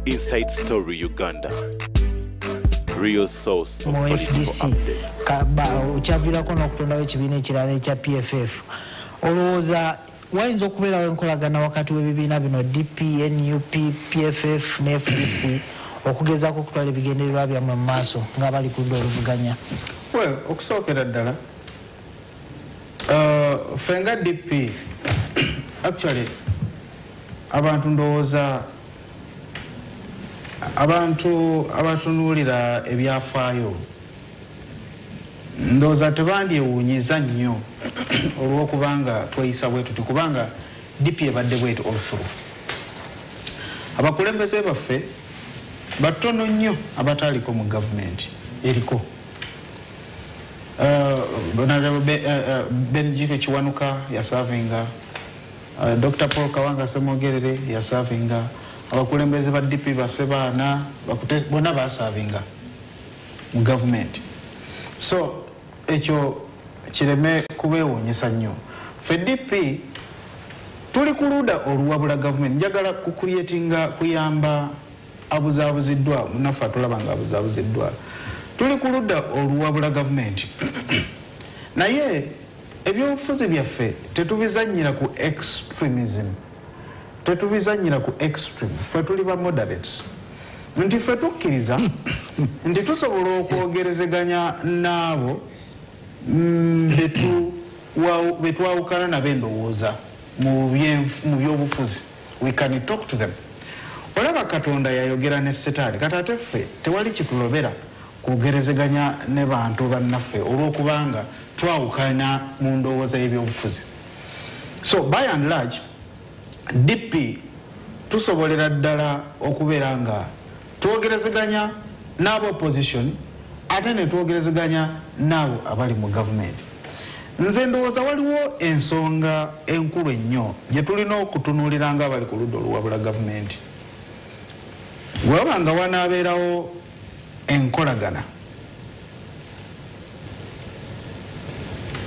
Inside Story Uganda. Real source of Mu political FDC updates. Okyaviirako n'okutondawo ekibiina ekirala ekya PFF. Olowooza wayinza okubeerawo enkolagana wakati w'ebibiina bino DP, NUP, PFF ne FDC okugezaako okutwala ebigendererwa byammwe mu maaso ng'abali ku ludda oluvuganya? Well, okusookera ddala, ffe nga DP, actually abantu, ndowooza abantu abatunuulira ebyafaayo, ndowooza tebandyewuunyiza nnyo olw'okubanga tweyisa bwe tuti, kubanga DP ebadde bweti all through. Abakulembeze baffe batono nnyo abataaliko mu gavumenti eriko. Ben Jike Kiwanuka yaservinga, Dr Paul Kawanga Semogerere yaservinga, abakulembeze ba DP basebaana bonna baservinga mu gavumenti. So ekyo kireme kubeewuunyisa nnyo. Ffe DP tuli ku ludda oluwabula gavumenti. Njagala kucreatinga kuyamba abuzaabuziddwa, munaffe atulaba nga abuzaabuziddwa. Tuli ku ludda oluwabula gavumenti, naye ebyobufuzi byaffe tetubizanyira ku extremism, tetubizanyira ku extreme. Ffe tuli ba moderates, nti ffe tukkiriza nti tusobola okwogerezeganya n'abo betwawukana nabo endowooza mu byobufuzi. We can talk to them. Olaba Katonda yayogera ne Setaani, kati ate ffe tewali kitulobera kwogerezeganya ne bantu bannaffe olw'okubanga twawukana mu ndowooza y'ebyobufuzi. So by and large, DP tusobolera ddala okubeera nga twogerezeganya n'abo opposition, ate ne twogerezeganya n'abo abali mu gavumenti. Nze ndowooza waliwo ensonga enkulu ennyo gye tulina okutunuulira nga abali ku ludda oluwabula gavumenti. Bwewaba nga wanaabeerawo enkolagana,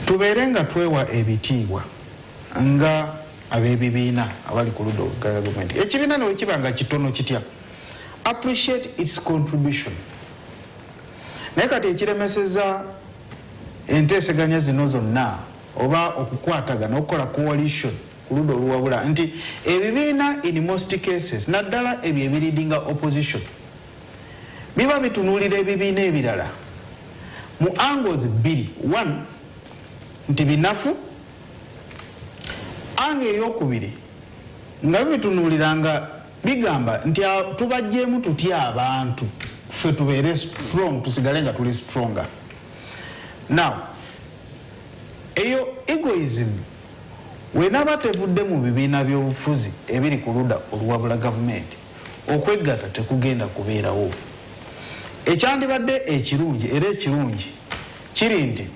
tubeere nga twewa ebitiibwa nga ab'ebibiina abali ku ludda olwa gavumenti. Ekibiina ne bwe kiba nga kitono kitya, appreciate its contribution. Naye kati ekiremeseza enteeseganya zino zonna oba okukwatagana okukola coalition ku ludda oluwabula, nti ebibiina in most cases, naddala ebyo ebileadinga opposition, biba bitunuulira ebibiina ebirala mu angles bbiri. One, nti binafu. Angle eyokubiri, nga bibitunuulira nga bigamba nti tubajjeemu tutya abantu, ffe tubeere strong, tusigale nga tuli stronger. Now eyo egoism wenaba tevudde mu bibiina by'obufuzi ebiri ku ludda oluwabula gavumenti, okwegatta tekugenda kubeerawo. Ekyandibadde ekirungi, era ekirungi kiri nti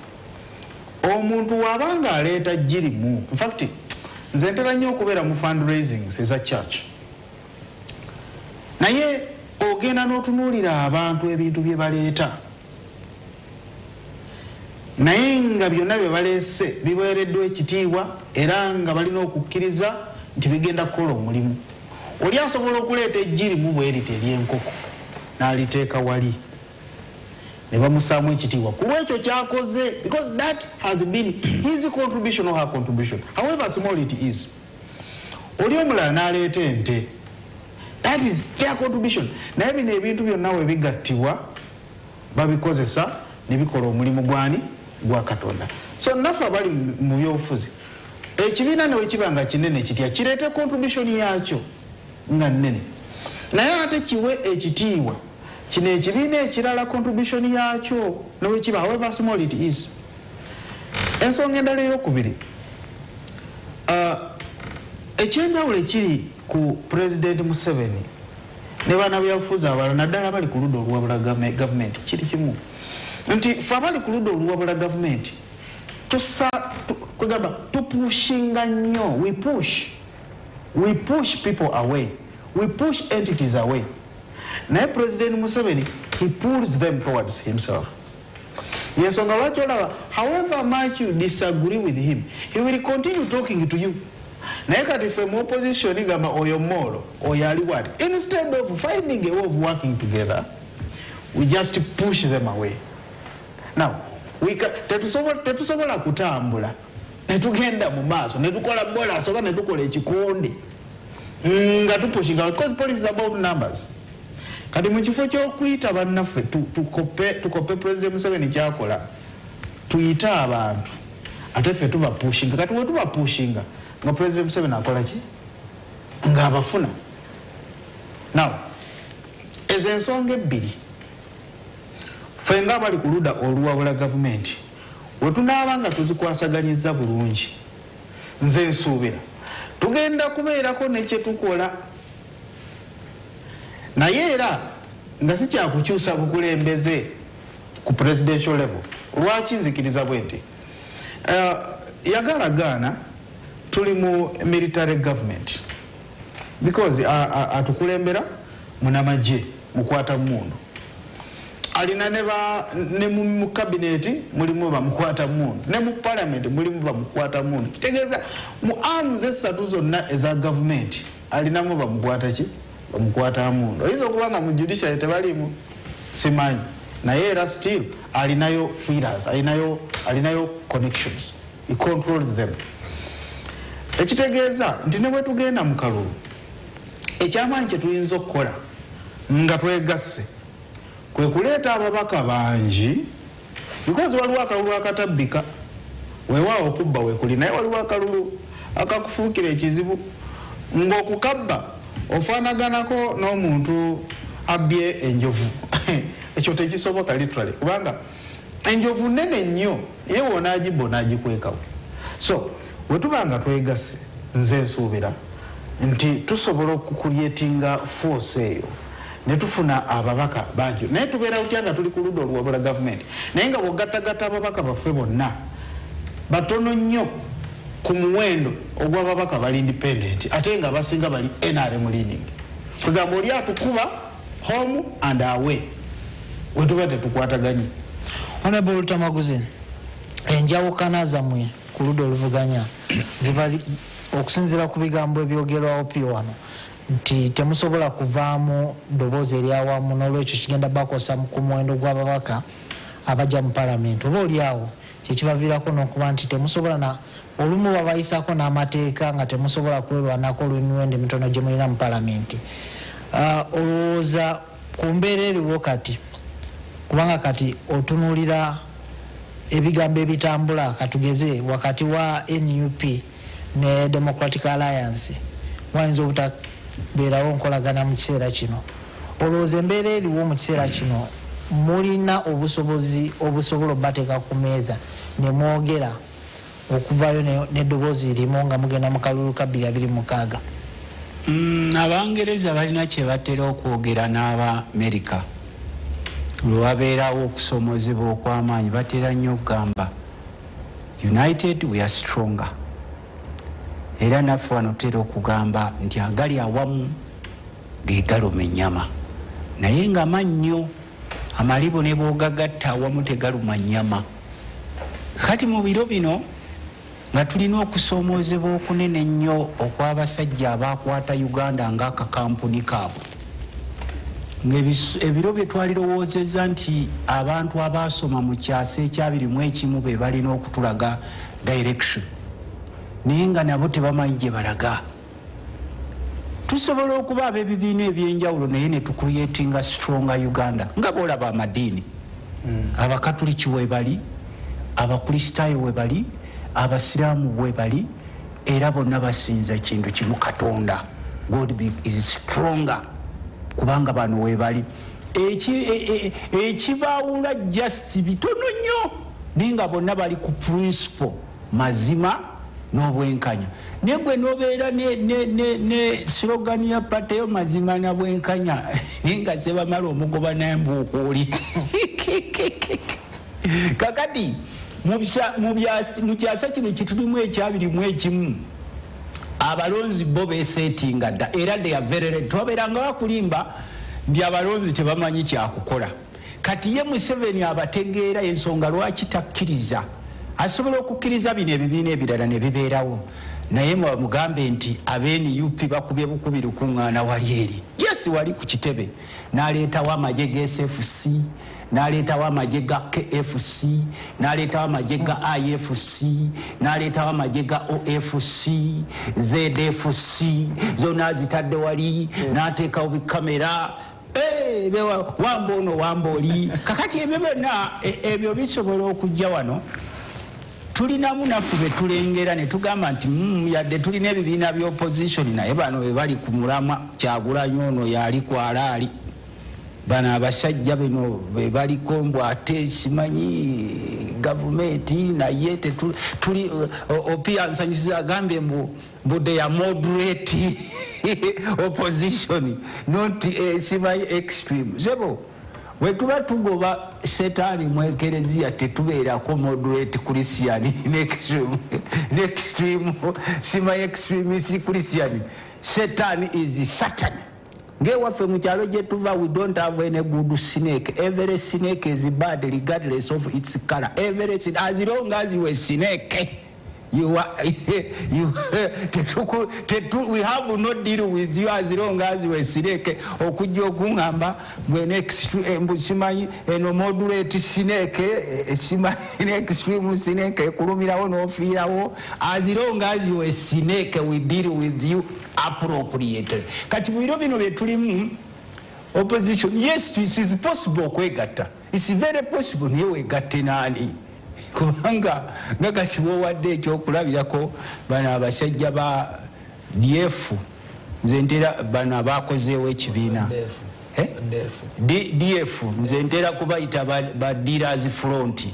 omuntu waabanga aleeta girimu, infact nze ntera nnyo okubeera mu fundraisings eza church, naye ogenda n'otunuulira abantu ebintu bye baleeta, naye nga byonna bye baleese biweereddwa ekitiibwa era nga balina okukkiriza nti bigenda kukola omulimu. Oli asobola okuleeta ejjirimu bwerita ery'enkoko n'aliteeka wali ne bamusaamu ekitiibwa ku lwekyo kyakoze, because that has been his contribution or her contribution, however small it is. Oli omulala n'aleeta ente, that is their contribution. Naye bino ebintu byonna we bigattibwa, babikozesa ne bikola omulimu gwani? Gwa Katonda. So naffe abali mu byobufuzi, ekibiina ne wekiba nga kinene kitya, kireete contribution yakyo nga nnene, naye ate kiwe ekitiibwa kino ekibiina ekirala contribution yakyo newekiba, however small it is. Ensonga endala eyokubiri, ekyenjawulo ekiri ku President Museveni ne bannabyabufuzi abalala, naddala abali ku ludda oluwabula gavumenti, kiri kimu, nti fe abali ku ludda oluwabula gavumenti tusa kwegamba tupushinga nnyo. We push people away, we push entities away, naye President Museveni, he pulls them towards himself. Yensonga lwaki olaba, however much you disagree with him, he will continue talking to you. Naye kati ffe mu opposition gamba oyo molo, oyo ali what? Instead of finding a way of working together, we just push them away. Now, tetusobola kutambula netugenda mu maaso netukola bola soka netukola ekikonde nga tupushinga, because politics is about numbers. Kati mu kifo ky'okuyita bannaffe tukope President Museveni kyakola, tuyite abantu ate ffe tubapushinga. Kati we tubapushinga nga President Museveni akola ki? Ng'abafuna. Now, ezo ensonga ebbiri, ffe ng'abali ku ludda oluwabula gavumenti, we tunaaba nga tuzikwasaganyiza bulungi, nze nsuubira tugenda kubeerako ne kye tukola. Naye era nga si kyakukyusa bukulembeze ku presidential level. Lwaki nzikiriza bwe nti? Yagala gaana tuli mu military government because atukulembera munamagye mukwata mmundu, alina ne mu cabinet mulimu bamukwata mmundu, ne mu parliament mulimu bamukwata mmundu. Kitegeeza mu arms esatu zonna eza government alinamu bamukwata ki? Bamukwata mmundu. Oyinza okuba nga mu judiciary tebalimu, simanyi, naye era still alinayo feelers, alinayo connections, he controls them. Ekitegeeza nti ne bwe tugenda mu kalulu, ekyamaanyi kye tuyinza okukola nga twegasse kwe kuleeta ababaka bangi, because waliwo akalulu akatabbika, weewaawo okubba weekuli, naye waliwo akalulu akakufuukira ekizibu ng'okukabba ofaanaganako n'omuntu abbye enjovu. Ekyo tekisoboka literally, kubanga enjovu nnene nnyo, ye w'onaagibba onaagikwekawo. So bwe tuba nga twegasse, nze nsuubira nti tusobola okucreatinga force eyo ne tufuna ababaka bangi. Naye tubeera kutya nga tuli ku ludda oluwabula gavumenti, naye nga bw'ogattagatta ababaka baffe bonna batono nnyo ku muwendo ogw'ababaka bali independent, ate nga abasinga bali NRM leaning. Kugamba oli atukuba home and away, we tuba tetukwataganye. Honorable Lutamaguzi, enjawukana zammwe ku ludda oluvuganya ziva okusinziira ku bigambo ebyogerwawo pyo wano nti temusobola kuvaamu ddoboozi eryawamu, n'olwekyo kigenda bakosa ku muwendo gw'ababaka abajja mu palamenti. Oba oliawo kyekibaviirako n'okuba nti temusobola na olumu babayisako n'amateeka nga temusobola kwerwanako olw'emiwendo emitono gye mulina mu palamenti. Olowooza ku mbeera eriwo kati, kubanga kati otunuulira ebigambo ebitambula katugeze wakati wa NUP ne Democratic Alliance, wayinza obutabeerawo nkolagana mu kiseera kino. Olowooza embeera eriwo mu kiseera kino mulina obusobozi obusobola obbateeka ku mmeeza ne mwogera okuvaayo n'eddoboozi limu nga mugenda mu kalulu ka 2026? Abangereza balina kye batera okwogera n'Abamerika lwe wabeerawo okusomozebwa okw'amaanyi, batera nnyo okugamba united we are stronger. Era naffe wano tutera okugamba nti agali awamu ge galuma ennyama, naye nga mannyo amalibu ne bw'ogagatta awamu tegaluma nnyama. Kati mu biro bino nga tulina okusomoozebwa okunene ennyo okw'abasajja abakwata Uganda ng'akakampuni kaabwe, ebiro bye twalirowoozezza nti abantu abaasoma mu kyasa eky'21 be balina okutulaga direction, naye nga nabo tebamanyi gye balaga. Tusobola okuba ab'ebibiina ebyenjawulo naye ne tucreatinga stronger Uganda, nga bw'olaba amadiini. Abakatuliki we bali, Abakristaayo we bali, Abasiraamu we bali, era bonna basinza kintu kimu, Katonda. God is stronger kubanga bano we bali. Ekibaawula just bitono nnyo, naye nga bonna bali ku principle mazima n'obwenkanya. Naye gwe n'obeera ne slogan ya party yo mazima na bwenkanya, naye nga sebamala omugoba n'embuukuuli. Kakati mu kyasa kino kyetulimu eky'21, abalonzi bo beesetinga dda, era they are very ready. Twabeeranga bakulimba nti abalonzi tebamanyi kyakukola. Kati ye Museveni abategeera ensonga lwaki takkiriza, asobola okukkiriza bino ebibiina ebirala ne bibeerawo, Naye mugambe nti ab'NUP bakubye bukubi lukuŋŋaana wali eri. Yes, wali ku kitebe. N'aleetawo amagye ga SFC, n'aleetawo amagye ga KFC, n'aleetawo amagye ga IFC, n'aleetawo amagye ga OFC, ZFC, zonna zitadde wali, n'ateekawo bikamera. Wamba ono, wamba oli. Kakati ebyo byonna, ebyo bisobola okujja wano. Tulinamu naffe be tulengera ne tugamba nti yadde tulina ebibiina bya opposition, naye bano be bali ku mulamwa. Kyagulanyi ono yali ku alaali, bano abasajja bino be baliko mbu ate simanyi gavumenti, naye tuli Opia nsanyusiza agambye mbu they are moderate opposition, not simanyi extreme. Zebo bwe tuba tugoba setaani mu ekereziya tetubeerako moderate Christian ne extreme, simanyi extremist Christian. Satan is Satan. Ngewaffe mu kyalo gye tuva, we don't have any good snake. Every snake is bad regardless of its color. Every as long as you are snake, you are, you, tetuku, tetu, we have no deal with you as long as you are snake. Okujja okuŋŋamba bwe mbu simanyi eno moderate snake, simanyi extreme snake ekulumirawo n'ofiirawo. As long as you are snake, we deal with you appropriately. Kati mu biro bino bye tulimu opposition, yes, it is possible okwegatta. It's very possible, naye weegatte naani? Kubanga nga kati bw'owadde ekyokulabirako bano abasajja ba DF, nze ntera bano abakozeewo ekibiina DF, nze ntera kubayita ba Dealers Front.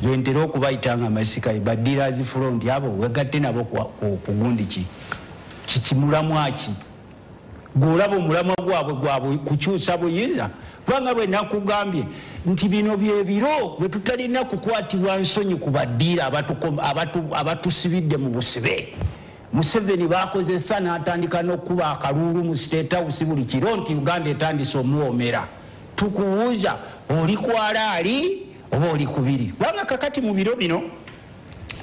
Nze ntera okubayita nga masika ba Dealers Front. Abo wegatte nabo ku gundi ki? Kikimulamwa ki? Gw'olaba omulamwa gwabwe gwabwe kukyusa buyinza. Kubanga bwe nakugambye nti bino bye biro bwe tutalina kukwatibwa nsonyi ku baddiira abatusibidde mu busibe. Museveni bakozesa n'atandika n'okuba akaluulu mu State House buli kiro nti Uganda etandise omuwoomera. Tukubuuza oli ku alaali oba oli kubiri? Kubanga kakati mu biro bino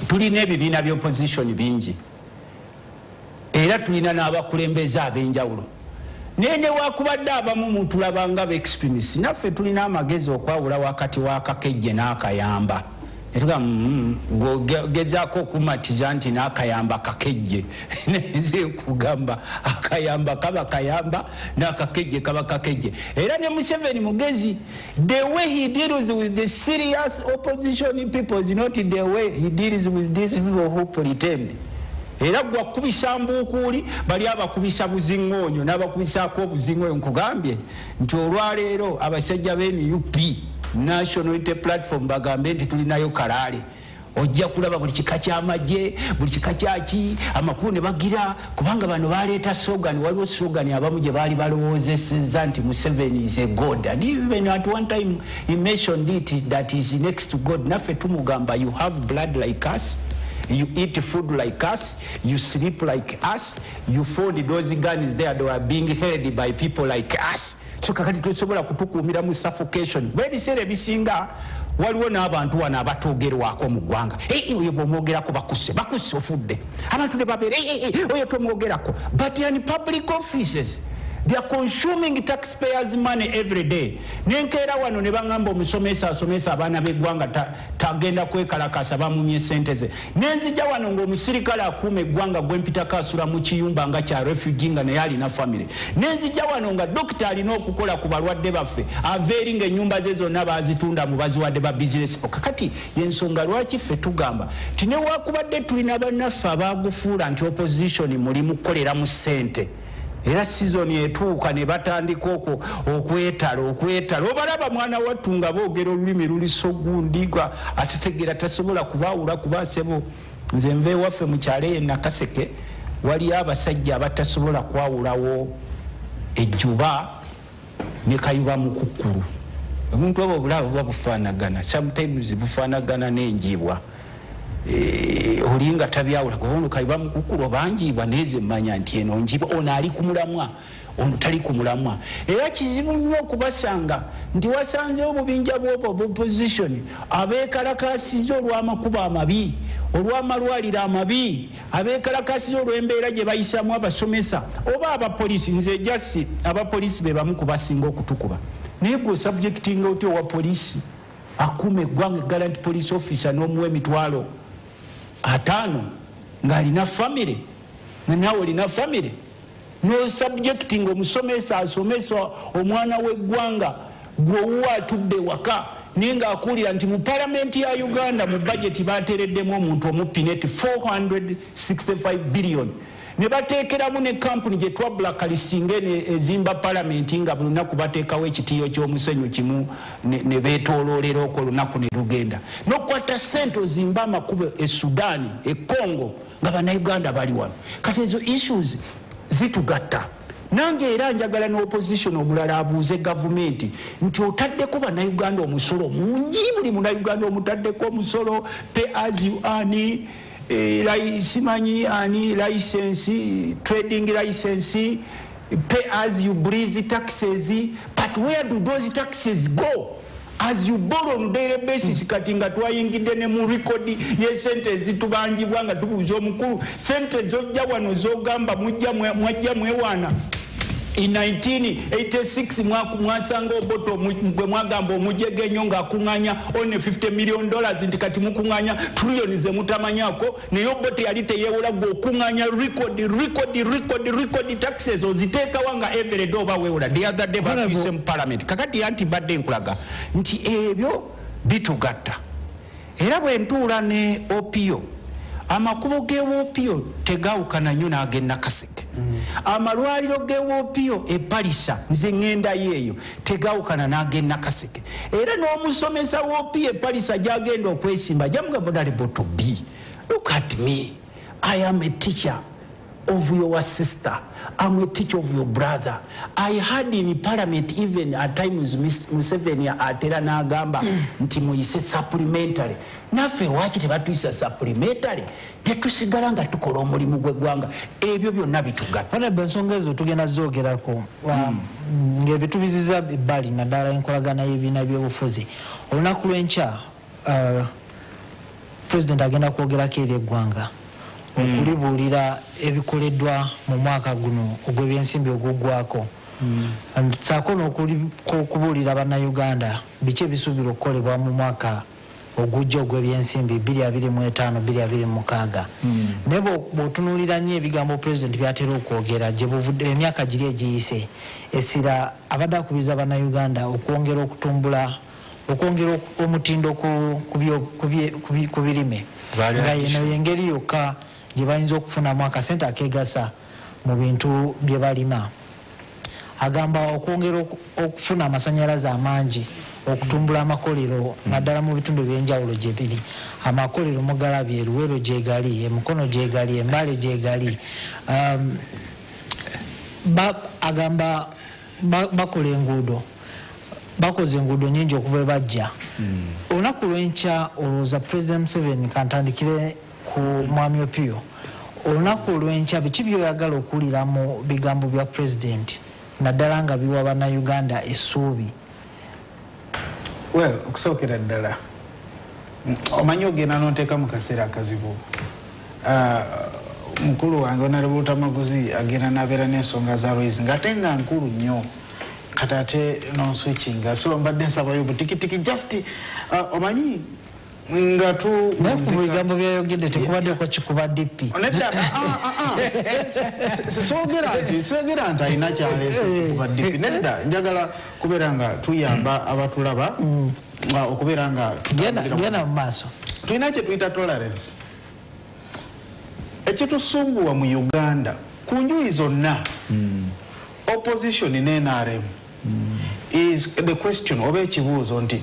tulina ebibiina bya opposition bingi, era tulina n'abakulembeze ab'enjawulo. Naye newakubadde abamu mutulaba nga extremists, naffe tulina amagezi okwawula wakati w'akakejje n'akayamba. Ne tugamba, gezaako okumatiza nti n'akayamba kakejje. Nze nkugamba akayamba kaba kayamba n'akakejje kaba kakejje. Era ne Museveni mugezi, the way he deals with the serious opposition people is not the way he deals with these people who pretend. Era gwakubisa mbukuuli, bali abakubisa buziŋŋoonyo n'abakubisaako obuziŋŋoonyo. Nkugambye nti olwaleero abasajja ba NUP, National Unity Platform, bagambe nti tulinayo kalaale. Ojja kulaba buli kika ky'amagye, buli kika kyaki, amakulu ne bagira, kubanga bano baleeta slogan. Waliwo slogan abamu gye baali balowoozesezza nti Museveni is a god, and even at one time he mentioned it that is next to God. Naffe tumugamba, you have blood like us, you eat food like us, you sleep like us, you found those guns there, they were being held by people like us. So kakati tosobola kutukuumira mu suffocation. Bwe ebiseera ebisinga waliwo n'abantu wano abatoogerwako mu ggwanga. Oyo bw'omwogerako bakusse, bakusse ofudde. Abantu ne babeera, oyo tomwogerako. But in public offices, they are consuming taxpayers' money every day. Nenkeera wano ne baŋŋamba omusomesa asomesa abaana b'eggwanga tagenda kwekalakasa, bamumye ssente ze. Nenzija wano ng'omusirikale akuuma eggwanga gwe mpitako asula mu kiyumba nga kya refugee nga naye alina family. Nenzija wano nga dokita alina okukola ku balwadde baffe ava eri ng'ennyumba ze zonna baazitunda mu baziwadde ba business. Kakati y'ensonga lwaki ffe tugamba nti newaakubadde tulina bannaffe abaagufuula nti opposition mulimu kukoleramu ssente, era season etuuka ne batandika okwetala okwetala. Obalaba mwana wattu nga boogera olulimi luli so gundi nga atetegeera, tasobola kubaawula kuba sebo. Nze nva ewaffe mu kyalo eyo Nakaseke, waliyo abasajja abatasobola kwawulawo ejjuba ne kayuba mukukkulu. Obuntu obwo obulaba buba bufaanagana, sometimes bufaanagana n'enjiibwa. Olinga tabyawula, ono kayuba mukukkulu oba njiibwa, neze mmanya nti eno njiibwa, ono ali ku mulamwa, ono tali ku mulamwa. Era kizibu nnyo okubasanga nti wasanzeewo obubinja bw'obwo opposition abeekalakaasizza olw'amakubo amabi. olw'amalwaliro amabi, abeekalakasiza olw'embeera gye bayisamu abasomesa oba abapoliisi. Nze jasi abapoliisi be bamu ku basinga okutukuba, naye gwe osubjectinga otya owa poliisi akuuma eggwanga, gallant police officer, n'omuwa 50,000 ng'alina famire, nga naawe olina famire, nosubjecting omusomesa asomesa omwana w'eggwanga, gw'owuwa atudde waka, naye ng'akuwulira nti mu palamenti ya Uganda mu budget bateereddemu omuntu omupineti 465 billion, ne bateekeramu ne kampuni gye twabulakalisinga ezimba palamenti, nga buli lunaku bateekawo ekitiyo ky'omusenyu kimu ne beetooloolera okwo olunaku ne lugenda, n'okukwata ssente ozimba amakubo e Sudan, e Congo, nga bannayuganda bali wano. Kati ezo issues zitugatta. Nange era njagala ne opposition omulala abuuze gavumenti nti otaddeko bannayuganda omusolo mungi, buli munnayuganda omutaddeko omusolo, pay as you earn, simanyi ani license, trading license, pay as you breathe taxes, but where do those taxes go? As you borrow on daily basis. Kati nga twayingidde ne mu rekodi y'esente ezitubanjibwa, nga tubuuza omukulu, sente zojja wano zogamba mujja mwajja mwewaana in 1986 mwasanga Obote gwe mwagamba omujega ennyo ng'akuŋŋaanya one $50 million, nti kati mukuŋŋaanya trillion ze mutamanyako, naye Obote yali teyeewola. Gwe okuŋŋaanya record record record record taxes, oziteekawa nga everyday oba weewola? The other day batuyise mu parliament. Kakati anti mbadde nkulaga nti ebyo bitugatta. Era bwe ntuula ne Opio, amakubo g'ewoopio tegawukana nnyo n'ag'e Nakaseke. Amalwaliro g'ewoopio e Palisa, nze ŋŋendayo eyo, tegawukana n'ag'e Nakaseke. Era n'omusomesa w'Opio e Palisa gyagenda okwesimba jamugamba, "Honorable to be, look at me, I am a teacher of your sister, I'm a teacher of your brother." I had in parliament even at times Museveni atera n'agamba nti muyise supplementary. Naffe waki tebatuyisa supplementary netusigala nga tukola omulimu gw'eggwanga? Ebyo byonna bitugatta. Honorable, ensonga ezo tugenda zoogerako ng'ebitubiziza ebbali, naddala enkolagana y'ebibiina by'obufuzi. Olunaku lw'enkya president agenda kwogerako eri eggwanga okulibuulira ebikoleddwa mu mwaka guno ogw'ebyensimbi oguggwako, saako n'okubuulira bannayuganda biki ebisuubirwa okukolebwa mu mwaka ogujja ogw'ebyensimbi 2025 2026. Naye bw'otunuulira nnyo ebigambo pulezidenti byatera okwogera gye buvudde, emyaka giri egiyise, essira abadde akubiriza bannayuganda okwongera okutumbula, okwongera omutindo ku birime, nga yeno yengeri yokka gye bayinza okufunamu akasente akegasa mu bintu bye balima. Agamba okwongera okufuna amasanyalaze amangi, okutumbula amakolero naddala mu bitundu ebyenjawulo gye biri amakolero. Mugalabye, Luwero gyegali, Emukono gyegali, Embale gyegali. Agamba bakola enguudo, bakoze enguudo nyingi okuva bajja. Olunaku lwenkya olowooza President Museveni, kantandikire ku mwami Opio, olunaku olwenkya biki byoyagala okuwulira mu bigambo bya president, naddala nga biwa bannayuganda essuubi? Well, okusookera ddala, omanyi ogenda n'oteeka mu kaseera akazibu. Mukulu wange Honorable Lutamaguzi agenda n'abeera n'ensonga za Royce, ng'ate nga nkulu nnyo, kati ate nonswitchinga, so mbadde nsabayo butikitiki just omanyi nga tu Naye ku bigambo byayogedde tekubaddeko kikuba DP. Nedda, soogera nti alina kyaleese kikuba DP, nedda. Njagala kubeera nga tuyamba abatulaba okubeera nga Genda mu maaso. Tulina kye tuyita tolerance. Ekitusumbuwa mu Uganda ku njuyi zonna, opposition ne NRM, is the question oba ekibuuzo nti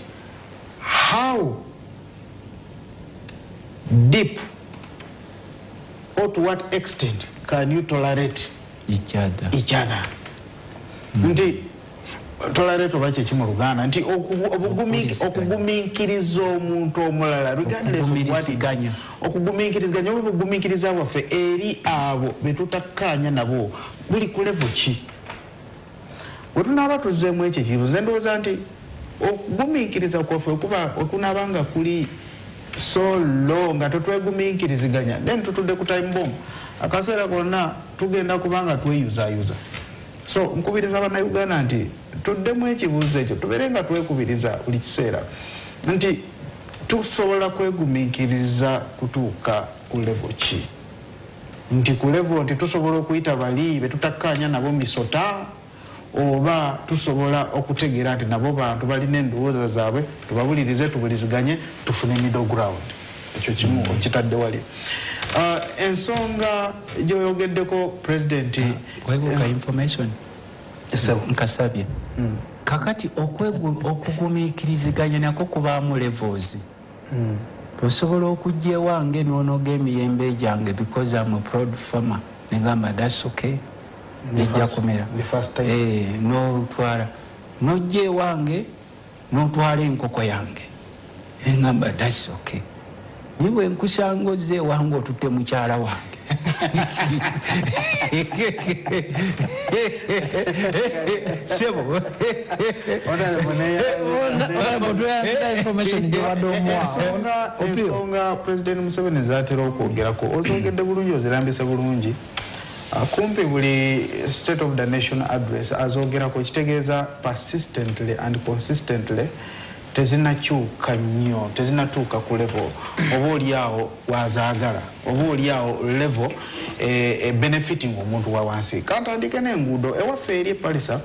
how deep or to what extent can you tolerate each other? Each other. Nti tolerate oba kyeki mu Luganda, nti okugumiikiriza omuntu omulala regardless of what it is. Okugumiiriziganya. Okugumiikiriziganya oba obugumiikiriza bwaffe eri abo betutakkaanya nabo buli ku level ki? Bwe tunaaba tuzzeemu ekyo ekibuuzo, ndowooza nti okugumiikiriza kwaffe okuba okunaaba nga kuli so low nga tetwegumiikiriziganya, then tutudde ku time bomb akaseera konna tugenda kubanga tweyuzayuza. So nkubiriza Bannayuganda nti tuddemu ekibuuzo ekyo, tubeere nga twekubiriza buli kiseera nti tusobola kwegumiikiriza kutuuka ku level ki, nti ku level nti tusobola okuyita bali betutakkaanya nabo misota, oba tusobola okutegeera nti nabo bantu balina endowooza zaabwe, tubabulirize, tubuliziganye, tufune middle ground. Ekyo kimu okitadde wali. Ensonga gyoyogeddeko President, Kweguka information nkasabye kakati okugumiikiriziganya nako kubaamu levels. Tosobola okujja ewange n'onoga emiyembe gyange because I'm a proud farmer, negamba that's okay, gijja kumera. N'otwala n'ojja ewange n'otwala enkoko yange, engamba that's okay. Naye bwe nkusanga ozze ewange otutte mukyala wange, sebo. Ensonga President Museveni zatera okwogerako ozogedde bulungi, ozirambise bulungi. Kumpi buli State of the Nation Address azogerako, kitegeeza persistently and consistently tezinakyuka nnyo, tezinatuuka ku level oba oliawo wazaagala, oba oliawo level benefiting omuntu wa wansi. Kantandike n'enguudo ewaffe eri Epalisa,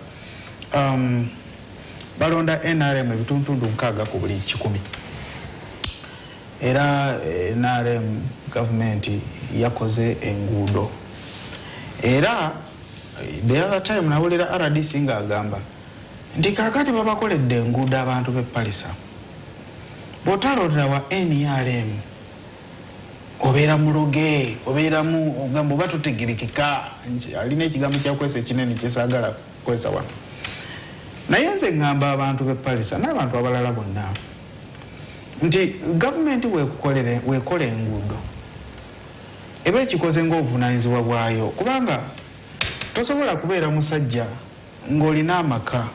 balonda NRM ebituntundu 60 ku buli 100, era NRM gavumenti yakoze enguudo. Era the other time nawulira RDC ng'agamba nti kaakati babakoledde enguudo abantu b'e Palisa, bw'otalonda wa NRM obeera muloge, obeeramu ogamba oba totegerekeka, alina ekigambo kyakwesa ekinene kyesaagala kukozesa wano. Naye nze ŋŋamba abantu b'e Palisa n'abantu abalala bonna nti gavumenti weekola enguudo eba ekikoze ng'obuvunaanyizibwa bwayo, kubanga tosobola kubeera musajja ng'olina amaka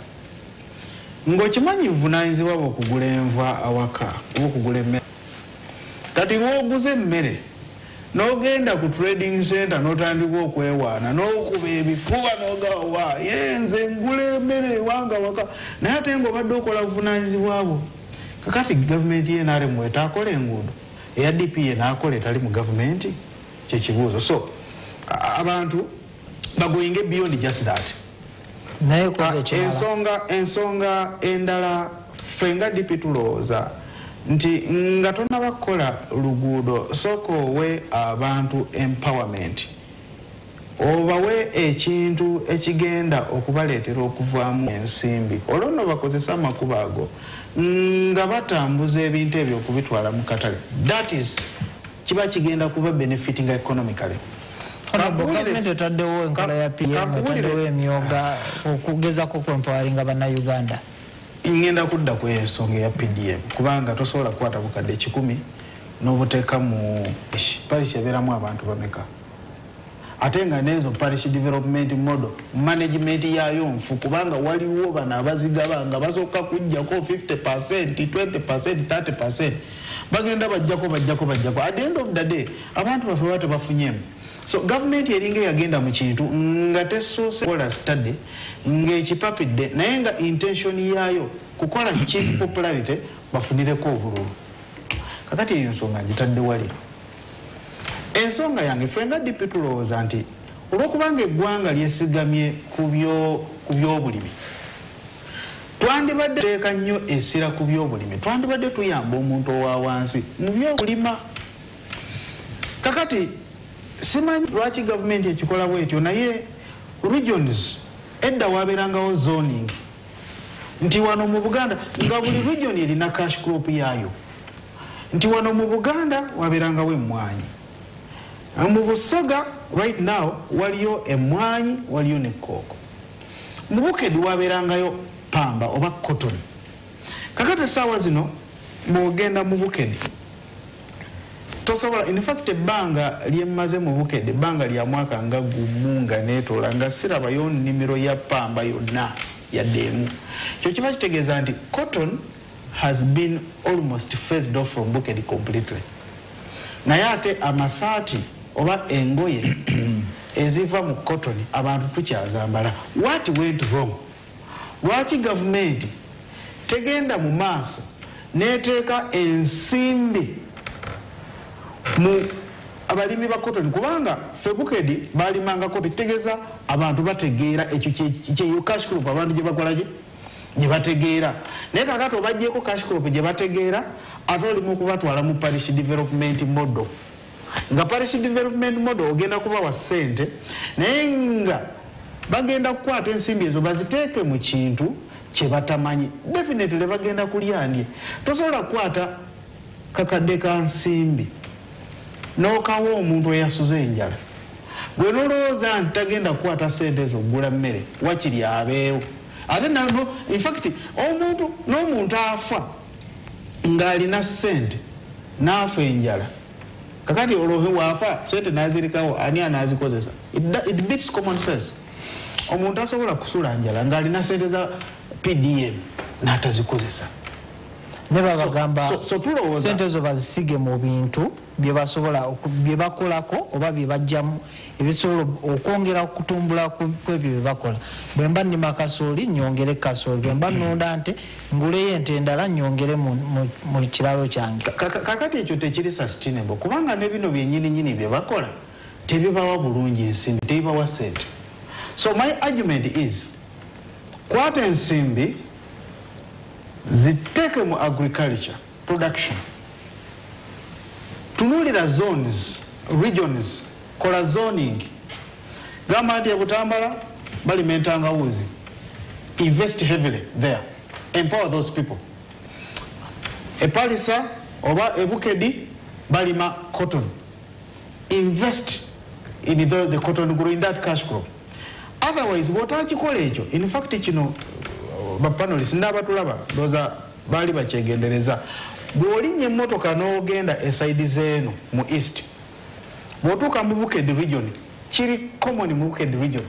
ng'okimanyi buvunaanyizibwa bwe okugula enva awaka oba okugula emmere. Kati lw'oguza emmere n'ogenda ku trading center n'otandika okwewaana n'okuba ebifuba n'ogawa ye nze ngula emmere ewange awaka, naye ate ng'obadde okola buvunaanyizibwa bwo. Kakati gavumenti ye NRM etaakola enguudo, eya DP ye n'akola etali mu gavumenti, kyekibuuzo. So abantu bagoyinge beyond just that. Ensonga endala, ffe nga DP tulowooza nti nga tonnaba kukola luguudo, sooka owe abantu empowerment, obawe ekintu ekigenda okubaleetera okuvaamu ensimbi, olwo nno bakozese amakubo ago nga batambuza ebintu ebyo okubitwala mu katale. That is, kiba kigenda kuba benefiting economically. Gavumenti etaddewo enkola ya PM, etaddewo emyoga okugezako kwempoweringa Bannayuganda. Ngenda kudda ku ensonga ya PDM, kubanga tosobola kukwata bukadde 100 n'obuteeka mu parish ebeeramu abantu bameka, ate nga n'ezo parish development model management yaayo nfu, kubanga waliwo bano abazigaba nga basooka kujjako 50%, 20%, 30%, bagenda bajjako bajjako bajjako, at the end of the day abantu baffe baba tebafunyemu. So gavumenti eringa eyagenda mu kintu nga tesoose kukola study ng'ekipapidde, naye nga intention yaayo kukola cheap popularity bafunireko obululu. Kakati eyo ensonga ngitadde wali. Ensonga yange ffe nga DP tulowooza nti olwokubanga eggwanga lyesigamye ku byobulimi, twandibadde teeka nnyo essira ku byobulimi, twandibadde tuyamba omuntu owa wansi mu byokulima. Kakati simanyi lwaki gavumenti ekikola bwetyo, naye regions edda wabeerangawo zoning nti wano mu Buganda nga buli region erina cash crop yaayo, nti wano mu Buganda wabeerangawo emmwanyi, mu Busoga right now waliyo emmwanyi, waliyo ne kooko, mu Bukedi wabeerangayo pamba oba cotton. Kakati essaawa zino bw'ogenda mu Bukedi tosobola, in fact ebbanga lyemmaze mu Bukedde ebbanga lya mwaka nga gumu nga neetoola nga sirabayo nnimiro ya pamba yonna yadde emu. Kyo kiba kitegeeza nti cotton has been almost phased off from Bukedi completely. Naye ate amasaati oba engoye eziva mu cotton abantu tukyazambala. What went wrong? Lwaki gavumenti tegenda mu maaso neteeka ensimbi mu abalimi ba cotton? Kubanga ffe Bukedi balimanga cotton, kitegeeza abantu bategeera ekyo kyeyo cash crop abantu gye bakola gye bategeera. Naye kakati obaggyeko cash crop gye bategeera, ate olimu kubatwala mu parish development model, nga parish development model ogenda kubawa ssente, naye nga bagenda kukwata ensimbi ezo baziteeke mu kintu kye batamanyi. Definitely bagenda kulya ndye. Tosobola kukwata kakadde ka nsimbi n'okawa omuntu eyasuze enjala, gwe nolowooza nti tagenda kukwata ssente ezo okugula mmere, wakiri abeewo. Ate nano, in fact, omuntu n'omuntu afa ng'alina ssente n'afa enjala, kakati olwo waafa sente n'azirikawo, ani anaazikozesa? It beats common sense. Omuntu asobola kusula njala ng'alina sente za PDM n'atazikozesa. Ne babagamba So tulowooza sente ezo bazisige mu bintu bye basobola bye bakolako oba bye bajjamu ebisobola okwongera okutumbula ku ebyo bye bakola. Bwe mba nnima kasooli, nnyongere kasooli. Bwe mba nnunda nte, nguleyo ente endala, nnyongere mu kiralo kyange. Kakati ekyo tekiri sustainable, kubanga ne bino byennyininyini bye bakola tebibawa bulungi ensimbi, tebibawa sente. So my argument is, kwata ensimbi ziteeke mu agriculture production, tunuulira zones, regions, kola zoning. Gamba nti ebutambala balima entangawuzi, invest heavily there, empower those people. Epalisa oba ebukedi balima cotton, invest in the cotton grow, in that cash crop. Otherwise bw'otakikola ekyo, in fact kino bapanelists n'abatulaba ndowooza baali bakyegendereza, bw'olinnya emmotoka n'ogenda eside zeeno mu east, bw'otuuka mu Bukedi region, kiri common mu Bukedi region,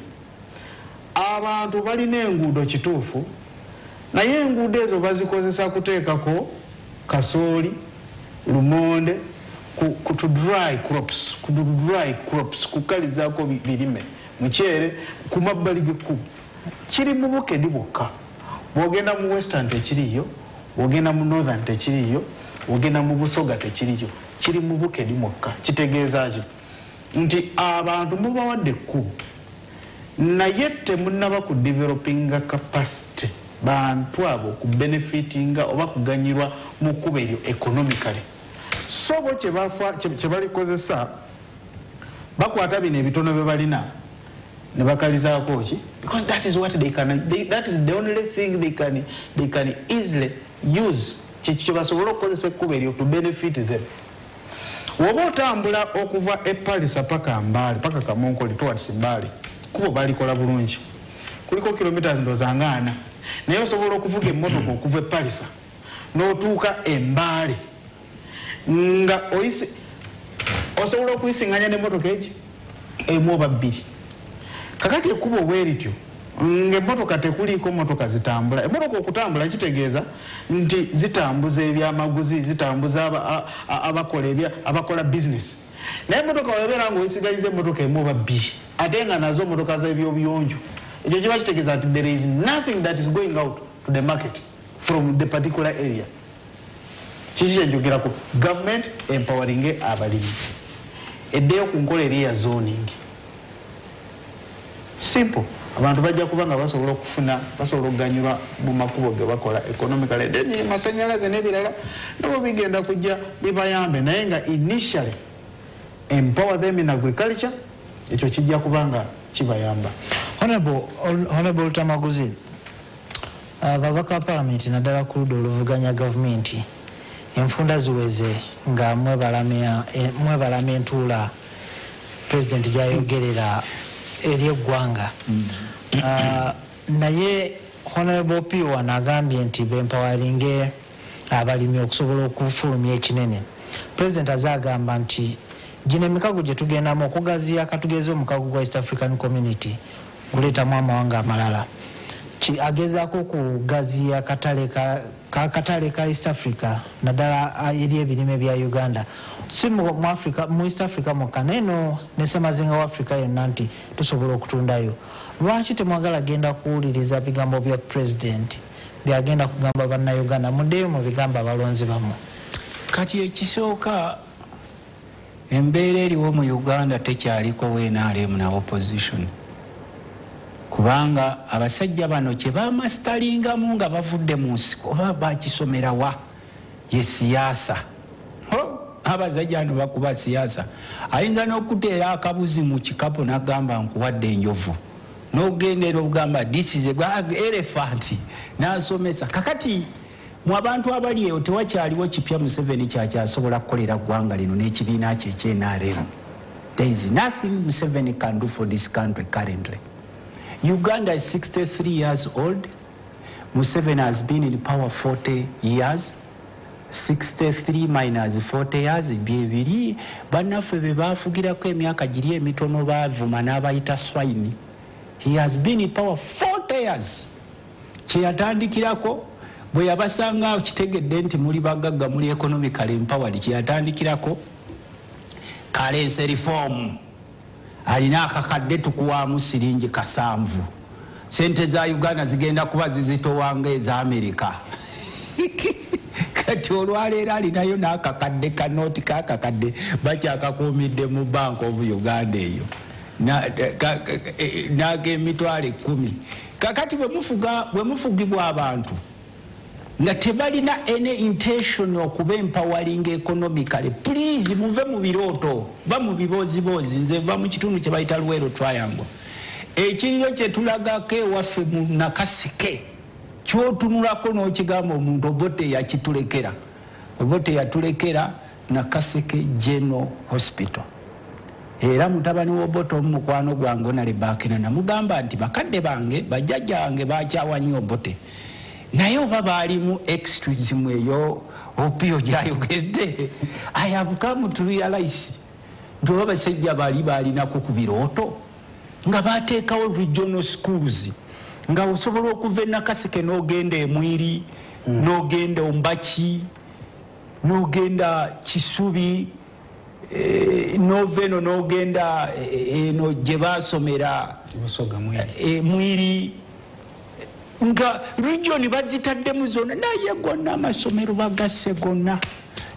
abantu balina enguudo kituufu, naye enguudo ezo bazikozesa kuteekako kasooli, lumonde, ku to dry crops, ku dry crops, kukalizaako birime, muceere ku mabbali g'ekkubo. Kiri mu Bukedi bwokka. Bw'ogenda mu western tekiriyo, bw'ogenda mu northern tekiriyo, bw'ogenda mu Busoga tekiriyo, kiri mu Bukedi mwokka. Kitegeeza ki? Nti abantu mubawadde ekkubo, naye temunnaba ku developinga capacity bantu abo ku benefitinga oba kuganyirwa mu kkubo eryo economically. So bo kye balikozesa, bakwata bino ebitono bye balina ne bakalizaako ki, because that is what they can, that is the only thing they can easily use. Kyekyo kye basobola okukozesa ekkubo eryo to benefit them. Woba otambula okuva e Palisa paka Mbaale, paka Kamonkoli towards Mbaale, kkubo balikola bulungi, kuliko kilometers ndowooza nga 40, naye osobola okuvuga emmotoka okuva e Palisa n'otuuka e Mbaale nga oyisi, osobola okuyisinganya n'emmotoka egi emu oba bbiri. Kakati ekkubo bwe lityo ng'emmotoka tekuliiko mmotoka zitambula. Emmotoka okutambula kitegeeza nti zitambuza ebyamaguzi, zitambuza abakola business. Naye emmotoka webeera ng'oyisigayiza emmotoka emu oba bbiri, ate nga nazo mmotoka z'ebyobuyonjo, ekyo kiba kitegeeza nti there is nothing that is going out to the market from the particular area. Kiki kyenjogerako? Government empoweringe abalimi, eddeyo ku nkola eri eya zoning. Simple. Abantu bajja kuba nga basobola okufuna, basobola okuganyulwa mu makubo ge bakola economically. Then masanyalaze n'ebirala nabo bigenda kujja bibayambe, naye nga initially empower them in agriculture, ekyo kijja kuba nga kibayamba. Honorable Lutamaguzi, ababaka ba palamenti naddala ku ludda oluvuganya gavumenti, enfunda ziweze nga mwebalama entuula pulezidenti gyayogerera eri eggwanga. Naye Honorable P1 agambye nti bempoweringe abalimi okusobola okufulumya ekinene. Pulezidenti aze agamba nti gino emikago gye tugendamu okugaziya, katugeze omukago gwa East African Community guleetamu amawanga amalala. Agezaako okugaziya katale ka East Africa, naddala eri ebirime bya Uganda, si mu Africa, mu East Africa mwokka, naye no ne ssemazinga wa Africa yonna, nti tusobola okutundayo. Lwaki temwagala genda kuwuliriza bigambo bya president byagenda kugamba bannayuganda, muddeyo mu bigambo abalonzi bammwe? Kati ekisooka, embeera eriwo mu Uganda tekyaliko NRM na opposition, kubanga abasajja bano kye bamasitalingamu nga bavudde mu nsiko oba bakisomerawa ye siyaasa. Abasajja bano bakuba siyaasa. Ayinza n'okuteera akabuzi mu kikapu n'agamba, "Nkuwadde enjovu," n'ogendera okugamba, "This is a elephant," n'asomesa. Kakati mu abantu abali eyo tewakyaliwo kipya Museveni kyakyasobola kukolera ggwanga lino n'ekibiina kye ekye NRM. There is nothing Museveni can do for this country currently. Uganda is 63 years old. Museveni has been in power 40 years. 63 minus 40 years byebiri. Bannaffe be bafugirako emyaka giri emitono bavuma n'abayita swine. He has been in power 40 years. Kyeyatandikirako bwe yabasanga kitegedde nti muli bagagga, muli economically empowered, kyeyatandikirako currency reform. Alina akakadde tukuwaamu siringi 7, sente za Uganda zigenda kuba zizitowanga eza Amerika. Kati olwaleero alinayo n'akakadde kanooti kakakadde bakyakakuumidde mu Bank of Uganda eyo n'ag'emitwalo 10. Kakati bwe mufugibwa abantu nga tebalina any intention okuba empowering economically, please muve mu birooto, va mu bibooziboozi. Nze va mu kitundu kye bayita Luwero Triangle. Ekiriro kyetulagako ewaffe mu Nakaseke kyotunulako n'okigamba omuntu, Obote yakitulekera. Obote yatulekera Nakaseke General Hospital. Era mutabani w'Obote omu, mukwano gwange onale Bakina, namugamba nti bakadde bange, bajjajja bange bakyawa nnyo Obote, naye oba baalimu extremism eyo Opio gyayogedde. I have come to realize nti oba basajja bali baalinako ku birooto nga bateekawo regional schools, nga osobola okuva enakaseke n'ogenda Emwiri, n'ogenda Ombaki, n'ogenda Kisubi, nova eno n'ogenda eno gye basomera. Mwiri, nga region bazitaddemu zonna, naye gonna amasomero bagasse gonna.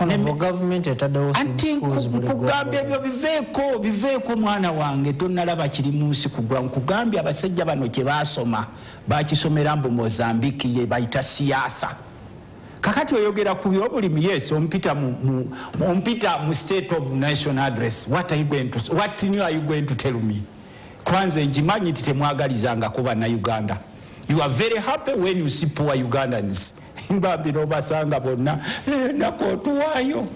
Anti nkugambye ebyo biveeko, biveeko mwana wange, tonalaba kiri mu nsi kugwa. Nkugambye abasajja bano kye basoma bakisomera mbu Mozambiki, ye bayita siyaasa. Kakati oyogera ku byobulimi, yes, ompita ompita mu State of Nation Address. What are you going to, what new are you going to tell me? Kwanza nkimanyi nti temwagalizangako Bannayuganda. You are very happy when you see poor Ugandans. Mbambi nobasanga bonna, nako otuwaayo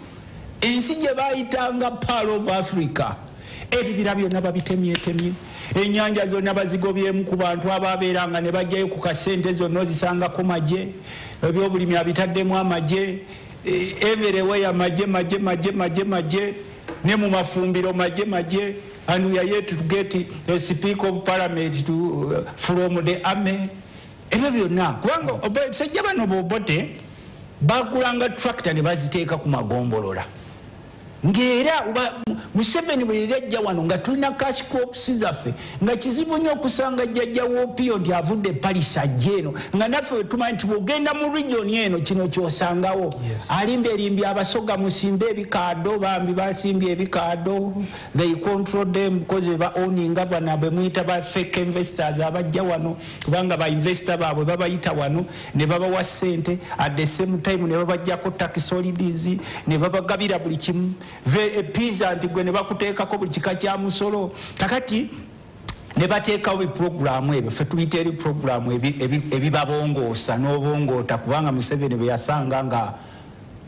ensi gye bayitanga Pearl of Africa. Ebibira byonna babitemyetemye, enyanja zonna bazigobyemu ku bantu ababeeranga ne bajjayo ku kasente zonna ozisangako magye. Ebyobulimi abitaddemu amagye, everywhere magye, magye, magye, magye, magye, ne mu mafumbiro magye, magye. And we are yet to get a Speaker of Parliament from the army. Ebyo byonna kubanga basajja bano bobote bagulanga tractor ne baziteeka ku magombolola. Ng'era Museveni bwe yali ajja wano nga tulina cash crops zaffe, nga kizibu nnyo okusanga jjajja w'Opio nti avudde Paris ajja eno, nga naffe tumanyi nti bw'ogenda mu region eno kino kyosangawo. Alimba erimbye Abasoga, musimbe ebikaado. Bambi basimbye ebikaado. They control them because ba owninga bano bwe muyita ba fake investors abajja wano, kubanga ba investor baabwe babayita wano ne babawa ssente, at the same time ne babajjako tax holidays ne babagabira buli kimu. Peasant gwe ne bakuteekako buli kika kya musolo. Kakati ne bateekawo bipuroguramu ebyo ffe tuyita eri puroguramu ebibabongoosa n'obongoota, kubanga Museveni bwe yasanga nga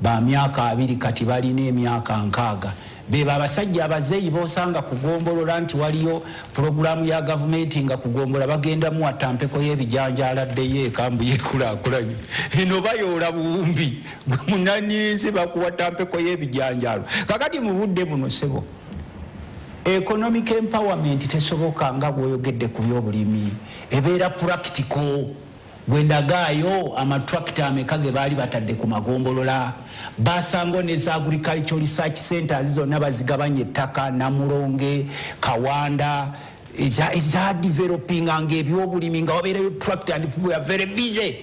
ba myaka 20, kati balina emyaka 60. Beba abasajja abazeeyi bosanga kugombolola nti waliyo puroguramu ya gavumenti nga kugombola bagendamu watampeko y'ebijanjaala, addeyo ekambu yekulaakulanye eno bayoola buwumbi. Gwe munannyinsi bakuwa tampeko y'ebijanjaalo. Kakati mu budde buno, sebo, economic empowerment tesoboka nga bw'oyogedde ku byobulimi, ebeera practical. Gwendagaayo amatrakita ameka ge baali batadde ku magombolola. Basango ne za agricultural research centers zonna bazigabanya ettaka, Namulonge, Kawanda, eza developinganga ebyobulimi nga wabeerayo tractor and people are very busy.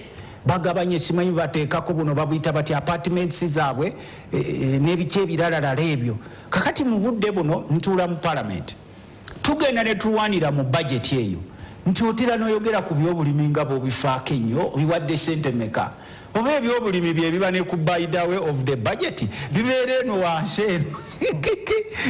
Bagabanye, simanyi bateekako buno babuyita bati apartments zaabwe n'ebiki ebiralalala ebyo. Kakati mu budde buno ntuula mu parliament, tugenda ne tulwanira mu budget eyo nti otera n'oyogera ku byobulimi nga bw'obifaako ennyo, obiwadde sente meka? Oba ebyobulimi bye biba ne ku by the way of the budget bibeera eno wansi eno.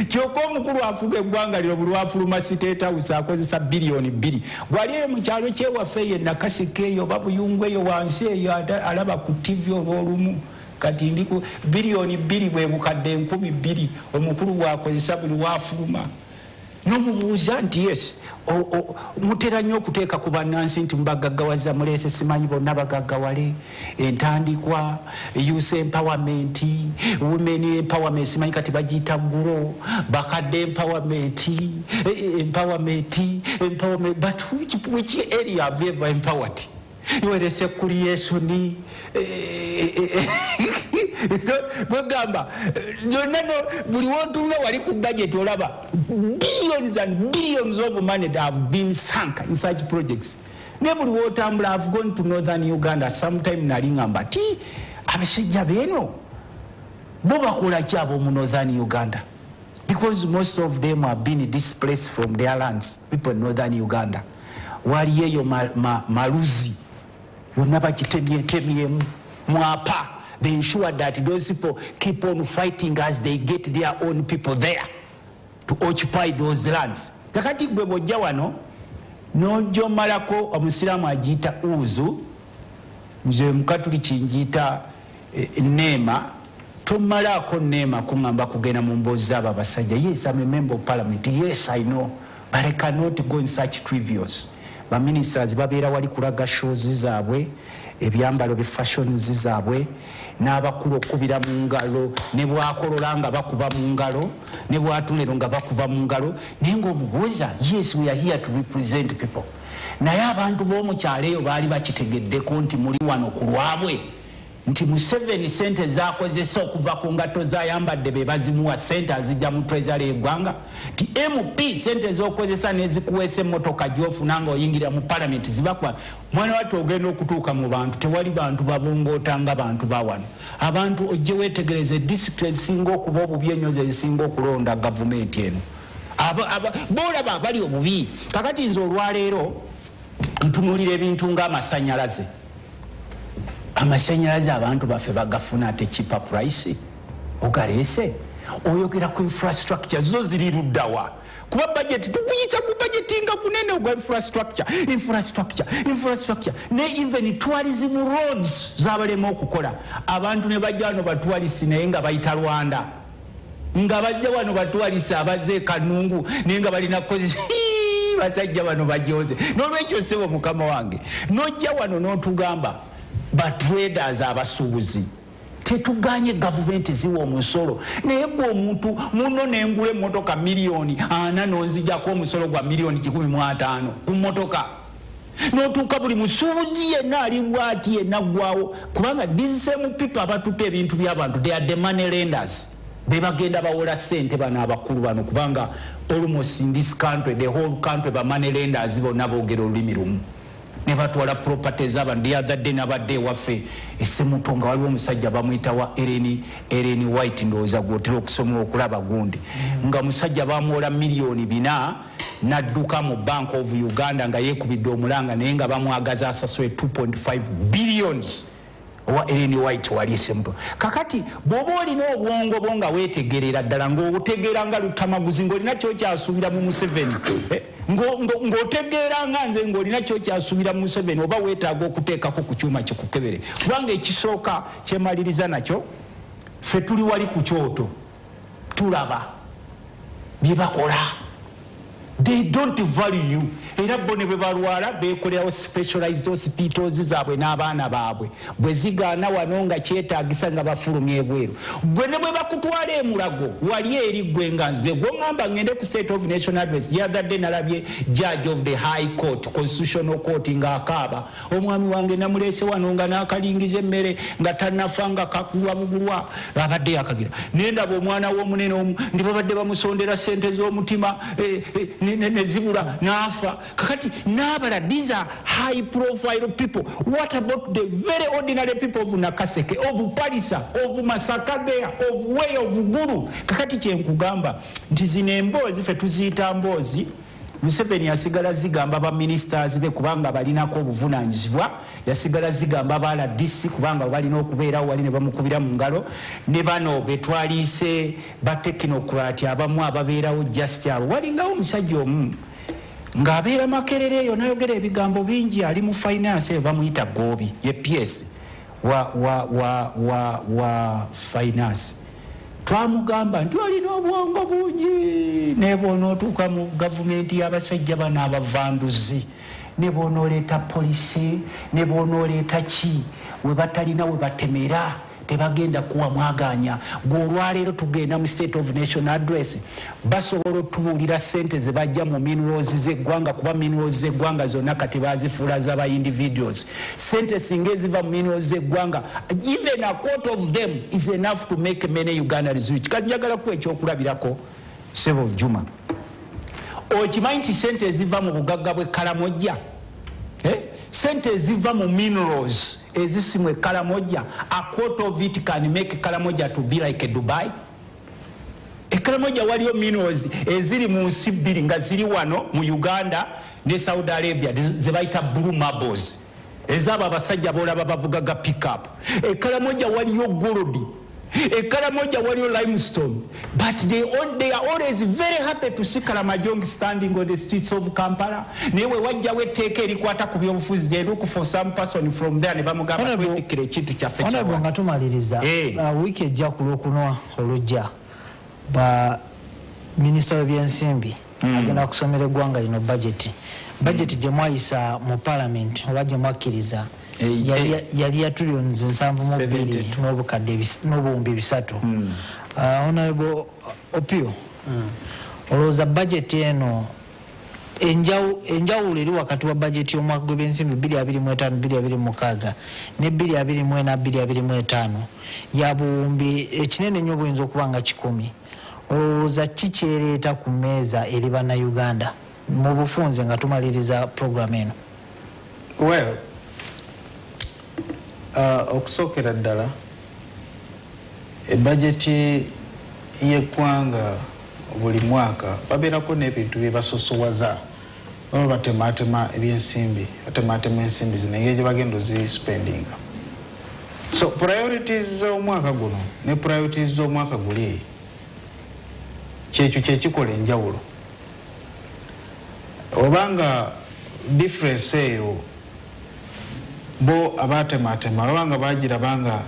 Kyokka omukulu afuga eggwanga lino buli lwafuluma State House akozesa 2 biliyoni. Gwali eyo mu kyalo kyewaffe eyo Nakaseke eyo oba Buyungu eyo wansi eyo, alaba ku TV olwolumu. Kati ndi ku 2 biliyoni, bwe bukadde 2,000 omukulu bwakozesa buli wafuluma. Nomubuuza nti yes, mutera nnyo okuteeka ku bannansi nti mubagaggawaza, muleese simanyi bonna bagaggawale, entandikwa, youth empowerment, women empowerment, simanyi kati bagiyita ggulo, bakadde empowerment, empowerment, empowerment, but which area have you ever empowered? Werese creation bwegamba byonna. Buli wotunula wali ku budget olaba billions and billions of money that have been sunk in such projects. Ne buli wotambula, have gone to northern Uganda sometime, nali ngamba ti abasajja beeno bo bakola ki abo mu northern Uganda? Because most of them have been displaced from their lands. People in northern Uganda, waliyo eyo maluzi yonna bagitemyetemyemu mwapa. They ensure that those people keep on fighting as they get their own people there to occupy those lands. Kakati gwe bwojja wano nojomalako omusiraamu agiyita uzu, nze mukatuliki njiyita neema. Tomalaako neema kuŋŋamba kugenda mu mboozi zaabo abasajja. Yes, I'm a member of parliament. Yes, I know, but I cannot go in such trivials. Baministers babeera wali kulaga shows zaabwe, ebyambalo bifashions zaabwe, n'abakulu okubira mu ngalo, ne bwakolola nga bakuba mu ngalo, ne bwatunero nga bakuba mu ngalo. Naye ng'omubuuza, yes, we are here to represent people, naye abantu b'omukyalo eyo baali bakitegeddeko nti muli wano ku lwabwe, nti Museveni sente zakozesa okuva ku ngatto zayambadde be bazimuwa, sente azijja mu treasury eggwanga, ti MP sente zokozesa nezikuweesa emmotoka gyofuna nga oyingira mu parliament zibakwa. Mwana wattu, ogenda okutuuka mu bantu, tewali bantu babongoota nga bantu bawano. Abantu ojje wetegereze, disitulikiti ezisinga okuba obubi ennyo zezisinga okulonda gavumenti eno. Boolaba abali obubi. Kakati nze olwaleero ntunuulira ebintu ng'amasanyalaze. Amasanyalaze abantu baffe bagafuna ate cheaper price, ogaleese. Oyogera ku infrastructure, zo ziri luddawa? Kuba budget tukuyita ku budget nga kunene ogwa infrastructure, infrastructure, infrastructure, ne even tourism roads zabalema okukola. Abantu ne bajja wano batourist, naye nga bayita Rwanda, nga bajja wano batourist abazze Kanungu, naye nga balina kukozesa basajja bano bajoze. Nolwekyo ssebo mukama wange, nojja wano n'otugamba batraders, abasuubuzi, tetuganye gavumenti ziwa omusolo, naye gwe omuntu muno nengula emmotoka 40 miliyoni nonzijako omusolo gwa 150 miliyoni ku mmotoka, notuuka buli musuubuzi yenna ali bwati yenna ggwawo, kubanga these same people abatuta ebintu by'abantu, they are the money lenders, bebagenda bawola sente bano abakulu bano, kubanga almost in this country, the whole country, ba money lenders bonna boogera olulimi lumu ne batwala properties abantu. The other day nabadde ewaffe esemuto nga waliwo omusajja bamuyita wa Ellen White, ndowooza gwotera okusoma okulaba gundi, nga musajja bamuwola 4 miliyoni nadduka mu Bank of Uganda nga yeekubidde omulanga, naye nga bamwagaza asasule 2.5 billions, owa Ellen White wali esemuto. Kakati bw'oba olina obwongo bwo nga weetegerera ddala, ng'otegeera nga Lutamaguzi, ng'olina kyokyasuubira mu Museveni, ng'otegeera nga nze, ng'olina kyokyasuubira mu Museveni, oba weetaaga okuteekako ku kyuma kikukebere. Kubanga ekisooka kyemaliriza nakyo, ffe tuli wali ku kyoto tulaba bye bakola. They don't value you. Era bo ne bwe balwala beekolerawo specialized hospitals zaabwe n'abaana baabwe. Bwe zigaana wano nga kyetaagisa nga bafulumya ebweru. Gwe ne bwe bakutwala emulago wali eri gwe nga nzige gwe ŋŋamba ŋŋende ku State of National Address. The other day nalabye judge of the High Court, Constitutional Court, ng'akaaba. Omwami wange namuleese wano nga n'akalingiza emmere nga tannafa nga kakulwa bugulwa abadde yakagira. Naye ndaba omwana w'omunene omu ndi babadde bamusondera ssente z'omutima nezibula n'afa. Kakati n'abala, these are high profile people. What about the very ordinary people of Nakaseke, of Palisa, of Masaka there, of Way, of Gulu? Kakati kyenkugamba nti zino emboozi ffe tuziyita mboozi. Museveni yasigala zigamba ba ministers be kubanga balinako obuvunaanyizibwa, yasigala zigamba ba RDC kubanga balina okubeerawo wali ne bamukubira mu ngalo, ne bano betwaliise ba technocrat abamu ababeerawo just abo. Walingawo omusajja omu ng'abeera Makerere eyo n'ayogera ebigambo bingi, ali mu finance eyo bamuyita Gobi, ye PS wa finance. Twamugamba nti olina obwongo bungi, ne bw'onootuuka mu gavumenti y'abasajja bano abavanduzi, ne bw'onooleeta polisi, ne bw'onooleeta ki, we batalina we batemera tebagenda kuwa mwaganya. Gwe olwaleero tugenda mu State of Nation Address, basobola otubuulira ssente ze bajja mu minerals z'eggwanga, kuba minerals z'eggwanga zonna kati bazifuula z'aba individuals. Ssente singa eziva mu minerals z'eggwanga, even a quarter of them is enough to make many Ugandans rich. Kati njagala kuwa ekyokulabirako, Ssebo Juma. Okimanyi nti ssente eziva mu bugagga bw'e Kalamojja, sente eziva mu minerals ezisimwa e Karamoja, a quarter of it can make Karamoja to be like a Dubai. E Karamoja waliyo minerals eziri mu nsi bbiri nga ziri wano mu Uganda ne Saudi Arabia, ze bayita blue marbles, ezaabo abasajja boolaba bavuga ga pickup. E Karamoja waliyo gold, e Karamoja waliyo limestone, but they are always very happy to see Karamajong standing on the streets of Kampala. Naye we wajjawo etteeka erikwata ku byobufuzi, they look for some person from there ne bamugamba twetikire ekintu kyaffe. Honorable, nga tumaliriza, wiiki ejja ku Lwokunwa olujja, ba minisita w'ebyensimbi agenda kusomera eggwanga lino budget. Budget gye mwayisa mu parliament oba gye mwakkiriza yali ya trillions 72 n'obukadde n'obuwumbi 300. Honorable Opio, olowooza budget eno enjawulo eri wakati wa budget y'omwaka gw'ebyensimbi 2025 2026 ne 2024 2025 ya buwumbi ekinene nnyo buyinza okuba nga 100, olowooza ki kyereeta ku mmeeza eri Bannayuganda mu bufunze nga tumaliriza program eno? Well, okusookera ddala ebajeti y'eggwanga buli mwaka babeerako n'ebintu bye basosowaza, baba batematema ebyensimbi, batematema ensimbi zino engeri gye bagenda ozispendinga. So priorities z'omwaka guno ne priorities z'omwaka guli kyekyo kyekikola enjawulo. Obanga difference eyo bo abatematema babanga bagirabanga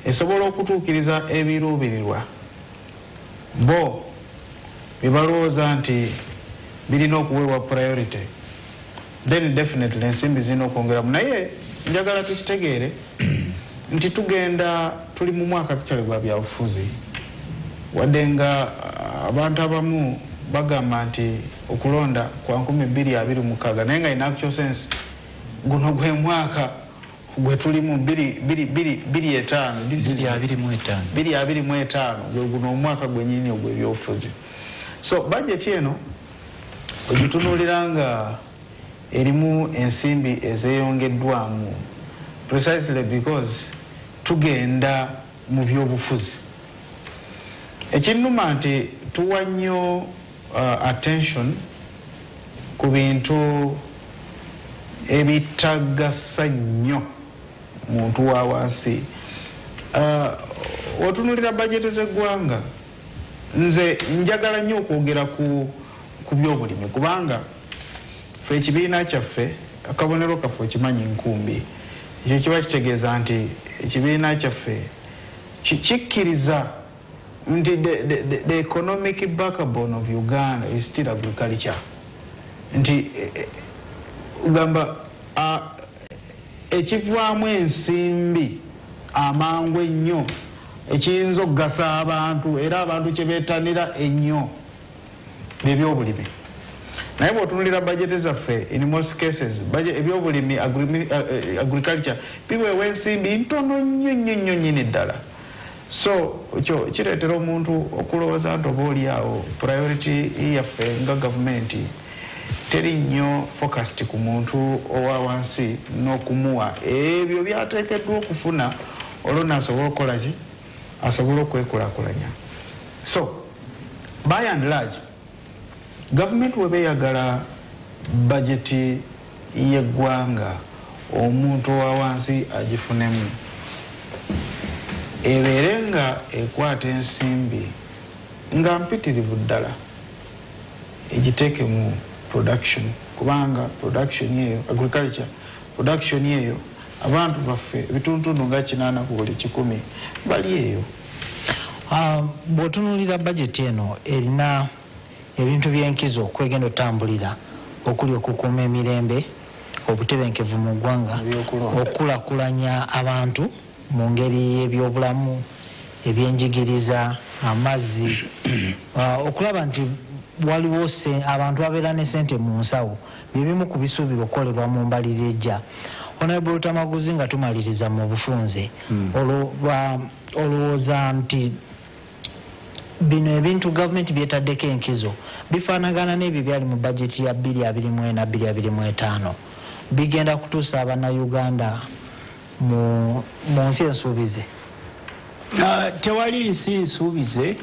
esobola okutuukiriza ebiruubirirwa bo byebalowooza nti birina okuweebwa priority, then definitely ensimbi zirina okwongeramu. Naye njagala tukitegeere nti tugenda tuli mu mwaka kikyali gwa byabufuzi, wadde nga abantu abamu bagamba nti okulonda kwa 2026, naye nga in actual sense guno gwe mwaka gwe tulimu 2025 gwe guno omwaka gwennyini ogw'ebyobufuzi. So budget eno ogitunuulira nga erimu ensimbi ezeeyongeddwamu precisely because tugenda mu byobufuzi. Ekinnuma nti tuwa nnyo attention ku bintu ebitagasa nnyo muntu wa wansi. Otunuulira bajeti z'eggwanga, nze njagala nnyo okwogera ku byobulimi kubanga ffe ekibiina kyaffe akabonero kaffe okimanyi nkumbi. Ekyo kiba kitegeeza nti ekibiina kyaffe kikkiriza nti the economic backbone of Uganda is still agriculture. Nti gamba ekivaamu ensimbi amangu ennyo ekiyinza okugasa abantu era abantu kye beetanira ennyo byebyobulimi. Naye bw'otunuulira bajeti zaffe, in most cases ebyobulimi, agriculture biweewa ensimbi ntono nnyo nnyo nnyo nnyini ddala. So kyo kireetera omuntu okulowooza nti oba oli awo priority yaffe nga gavumenti teri nnyo focused ku muntu owa wansi n'okumuwa ebyo byateekeddwa okufuna, olwo naasobola okukola ki, asobole okwekulaakulanya. So by and large, gavumenti weba eyagala bajeti y'eggwanga omuntu owa wansi agifunemu, ebeere nga ekwata ensimbi nga mpitirivu ddala egiteeke mu production, kubanga production eyo, agriculture production eyo, abantu baffe ebitundutundu nga 80 ku buli 100 bali eyo. Bw'otunuulira bajeti eno erina ebintu by'enkizo okwegenda otambulira, okuli okukuuma emirembe, obutebenkevu mu ggwanga, okukulaakulanya abantu mu ngeri y'ebyobulamu, ebyenjigiriza, amazzi, okulaba nti waliwo abantu babeera ne ssente mu nsawo, byebimu ku bisuubirwa okukolebwa mu mbalirira ejja. Honorable Lutamaguzi, nga tumaliriza mu bufunze, olowooza nti bino ebintu gavumenti byetaddeko enkizo bifaanagana n'ebyo byali mu bajeti ya 2024 2025, bigenda kutuusa Abannayuganda mu nsi ensuubize? Tewali nsi nsuubize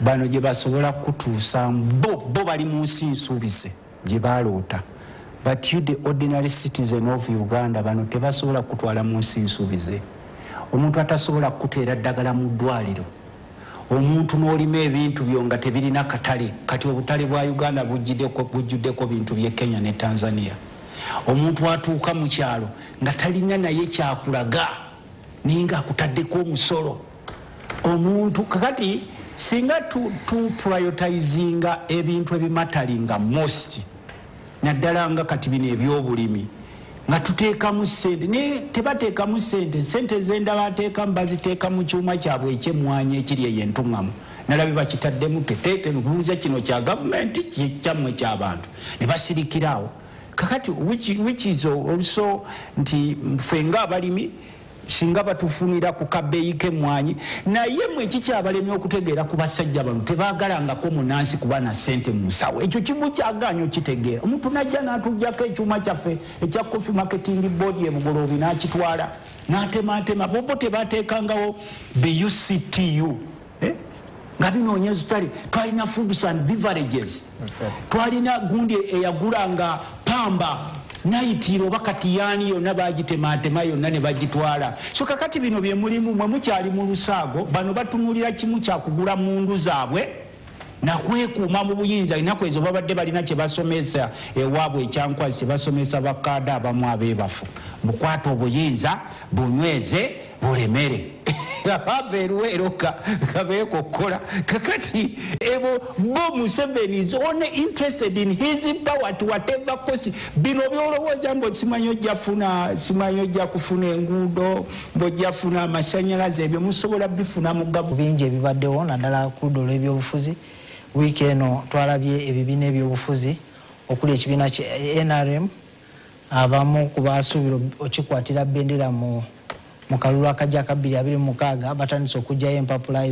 bano gye basobola kutuusa. Bo bali mu nsi nsuubize gye baloota, but you, the ordinary citizen of Uganda, bano tebasobola kutwala mu nsi nsuubize. Omuntu atasobola kukuteera ddagala mu ddwaliro, omuntu n'olima ebintu byo nga tebirina katale, kati obutale bwa Uganda bujjuddeko bintu by'e Kenya ne Tanzania. Omuntu atuuka mu kyalo nga talina naye kyakulaga, naye nga akutaddeko omusolo. Omuntu kakati singa tu prioritizinga ebintu ebimatteringa most, naddala nga kati bino ebyobulimi, nga tuteekamu ssente, naye tebateekamu ssente. Ssente zendaba ateekamu baziteeka mu kyuma kyabwe ekyemwanyi ekiri eyo entuŋŋamu, nalabe bakitaddemu teteete nkubuuza kino kya gavumenti, kyammwe ky'abantu, ne basirikiraawo. Kakati which is also nti ffe ng'abalimi singa batufunira ku kabeeyi k'emmwanyi, naye mwe kikyabalemye okutegeera ku basajja bano, tebaagalangako munansi kuba na ssente mu nsawo. Ekyo kimu kyagaanyi okitegeera. Omuntu najja n'atuggyako ekyuma kyaffe ekya Coffee Marketing Board e Bugoloobi n'akitwala n'atematema. Bobo tebateekangawo BUCTU, nga binoonya ezitale. Twalina foods and beverages, twalina gundi eyagulanga pamba nayitiro oba katiyaani, yonna bagitematema yonna ne bagitwala. So kakati bino bye mulimu mwe mukyali mu lusaago. Bano batunulira kimu kyakugula mundu zaabwe nakwekuuma mu buyinza. Ennaku ezo babadde balina kye basomesa ewaabwe ekyankwazi, kye basomesa bakaada abamu abeebafu, bukwata obuyinza bunyweze bulemere abava eruweero kabeekokkola. Kakati ebo bo Museveni is only interested in his power to whatever cost. Bino byolowooza mbu simanyi ojja funa, simanyi ojja kufuna enguudo, mbwojja funa amasanyalaze, ebyo musobola bifuna mu gavu. Bingi ebibaddewo naddala ku ludda olw'ebyobufuzi. Wiiki eno twalabye ebibiina ebyobufuzi okuli ekibiina kya NRM, abamu ku basuubira okikwatira bendera mu kalulu akajja aka 2026 batandise okuggyayo empapula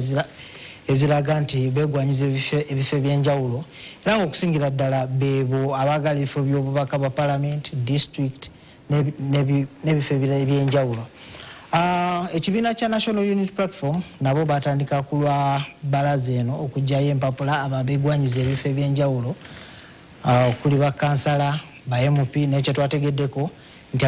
eziraga nti beegwanyiza ebifo ebyenjawulo, era nga okusingira ddala beebo abaagala ebifo by'obubaka bwa parliament, district n'ebifo ebirala ebyenjawulo. Ekibiina kya National Unity Platform nabo batandika ku lwa balaza eno okuggyayo empapula abo abeegwanyiza ebifo ebyenjawulo, okuli bakansala, ba MP, nekye twategeddeko nti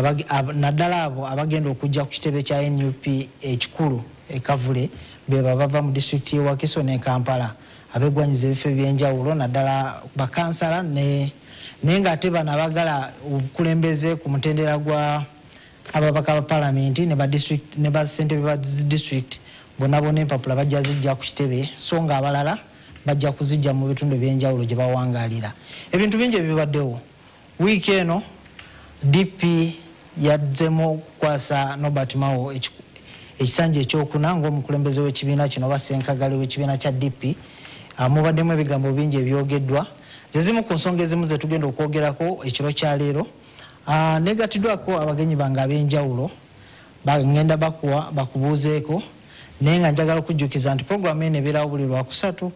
naddala abo abagenda okujja ku kitebe kya NUP ekikulu e Kavule beba bava mu disitulikiti y'e Wakiso ne Kampala, abeegwanyiza ebifo ebyenjawulo naddala bakansala, naye ng'ate bano abaagala obukulembeze ku mutendera gwa ababaka ba palamenti ne bassentebe ba district bonna bonna empapula bajja zijja ku kitebe, so nga abalala Bajja kuzijja mu bitundu ebyenjawulo gye bawangalira. Ebintu bingi ebibaddewo wiiki eno. DP yazzemu okukwasa Norbert Mao ekisanja ekyokuna ng'omukulembeze w'ekibiina kino oba ssenkagale w'ekibiina kya DP. Mubaddemu ebigambo bingi ebyogeddwa, ze zimu ku nsonga ezimu ze tugenda okwogerako ekiro kya leero. Negatiddwako abagenyi bange ab'enjawulo, ngenda bakuwa bakubuuzeeko, naye nga njagala okujjukiza nti puroguramu eno ebeerawo buli Lwakusatu,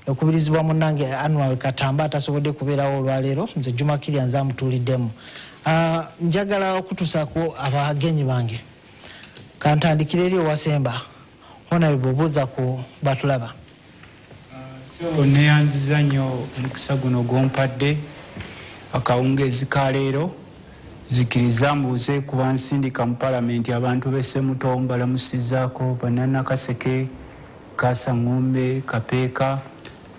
ekubirizibwa munnange Anwar Katamba atasobodde kubeerawo olwaleero. Nze Juma Kirya nze amutuuliddemu. Njagala okutuusaako abagenyi bange, kantandikire eri owasemba. Honorable, obuuza ku batulaba. So neyanziza nnyo omukisa guno gwompadde akawungeezi ka leero. Zikiriza mbuuze kuba nsindika mu palamenti abantu b'Essemuto, mbalamusizaako bannanakaseke, Kasaŋŋombe, Kapeeka.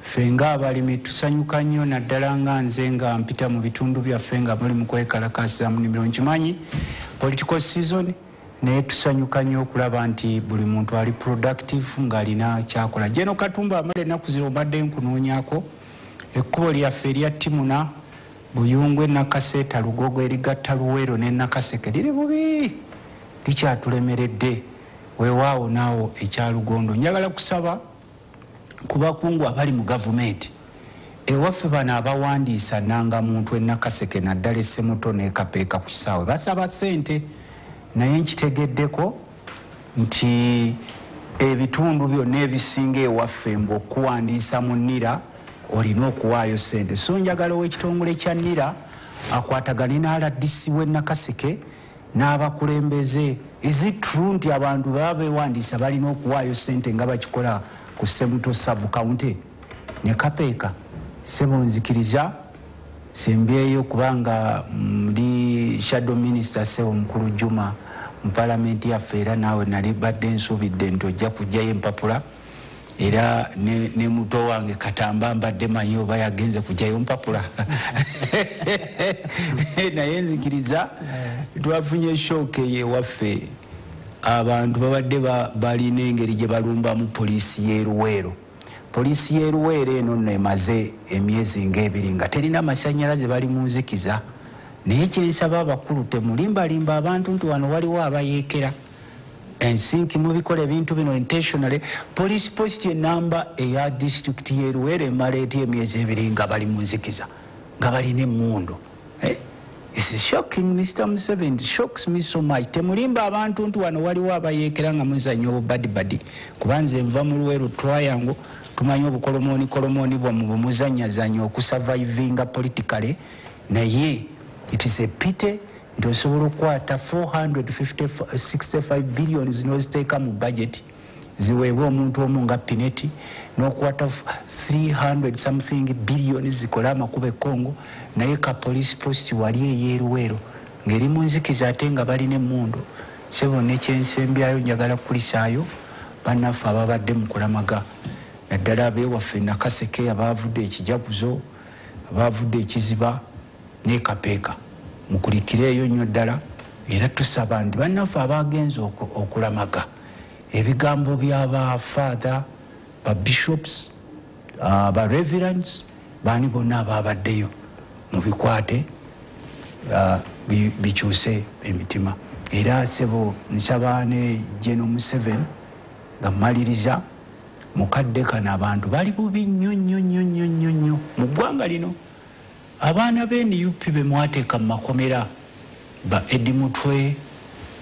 Ffe ng'abalimi tusanyuka nnyo, naddala nga nze nga mpita mu bitundu byaffe nga muli mu kwekalakasiza mu nnimiro. Nkimanyi political season, naye tusanyuka nnyo okulaba nti buli muntu ali productive ng'alina kyakola. Jeno Katumba, amala ennaku zino obadde nkunoonyaako. Ekkubo lyaffe erya Timuna, Buyungwe, Nakaseeta, Lugogo, erigatta Luweero ne Nakaseke liri bubi, likyatulemeredde. Weewaawo naawo ekyalugondo. Njagala kusaba ku bakungu abali mu gavumenti ewaffe, bano abawandiisa nangamuntu enakaseke, naddala Essemuto nekapeeka ku kisaawe, basaba ssente, naye nkitegeddeko nti ebitundu byonna ebisinga ewaffe mbu okuwandiisa mu NIRA olina okuwaayo ssente. So njagala ow'ekitongole kya NIRA akwatagane n'RDC w'e Nakaseke n'abakulembeze. Is it true nti abantu baba bewandiisa balina okuwaayo ssente nga bakikola ku Semuto sub county ne Kapeeka? Sebo, nzikiriza sembyeyo kubanga ndi shadow minister, sebo mukulu Juma, mu palamenti yaffe, era naawe nali badde nsuubidde nti ojja kugjayo empapula. Era ne muto wange Katamba mbadde manyi oba yagenze kugjayo mpapula, naye nzikiriza twafunye shock ewaffe. Abantu babadde balina engeri gye balumbamu poliisi y'eruweero. Poliisi y'eruweero eno nno emaze emyezi ng'ebiri nga terina masanyalaze, bali mu nzikiza. Naye kyensaba abakulu, temulimbalimba abantu nti wano waliwo abayeekera ensinki, mubikola ebintu bino intentionally. Police post enamba eya disitulikiti y'eruweero emala ety emyezi 2 nga bali mu nzikiza, nga balina emmundu, eh? It's shocking, Mr. Museveni, it shocks me so much. Temulimba abantu nti wano waliwo abayeekera nga muzanya obubadibadi, kuba nze nva mu Luweero Triangle, tumanyi obukolomooni kolomooni bwammwe bwemuzanyazanya okusurvivinga politically. Naye it is a pity nti osobola okukwata 465 billions n'oziteeka mu budget ziweebwe omuntu omu nga Pineti, n'okwata 300 something billions zikole amakubo e Congo, naye ka police post wali eyeeruweero ng'eri mu nzikiza ate nga balina emmundu. Sebo, nekyensembyayo, njagala kukulisaayo bannaffe ababadde mu kulamaga, naddala abeewaffe Nakaseke, abavudde Ekijaguzo, abavudde Ekiziba nekapeeka, mukulikireeyo nnyo ddala. Era tusaba nti bannaffe abagenze okulamaga, ebigambo byaba father, ba bishops, ba reverends, baani bonna ababaddeyo, mubikwate bikyuse emitima. Era sebo, nsaba ne Geno Museveni nga mmaliriza, mukadde kano abantu bali bubi nnyo nnyo nnyo nnyo nnyo nnyo mu ggwanga lino. Abaana b'NUP be mwateeka mu makomera, ba Edi Mutwe,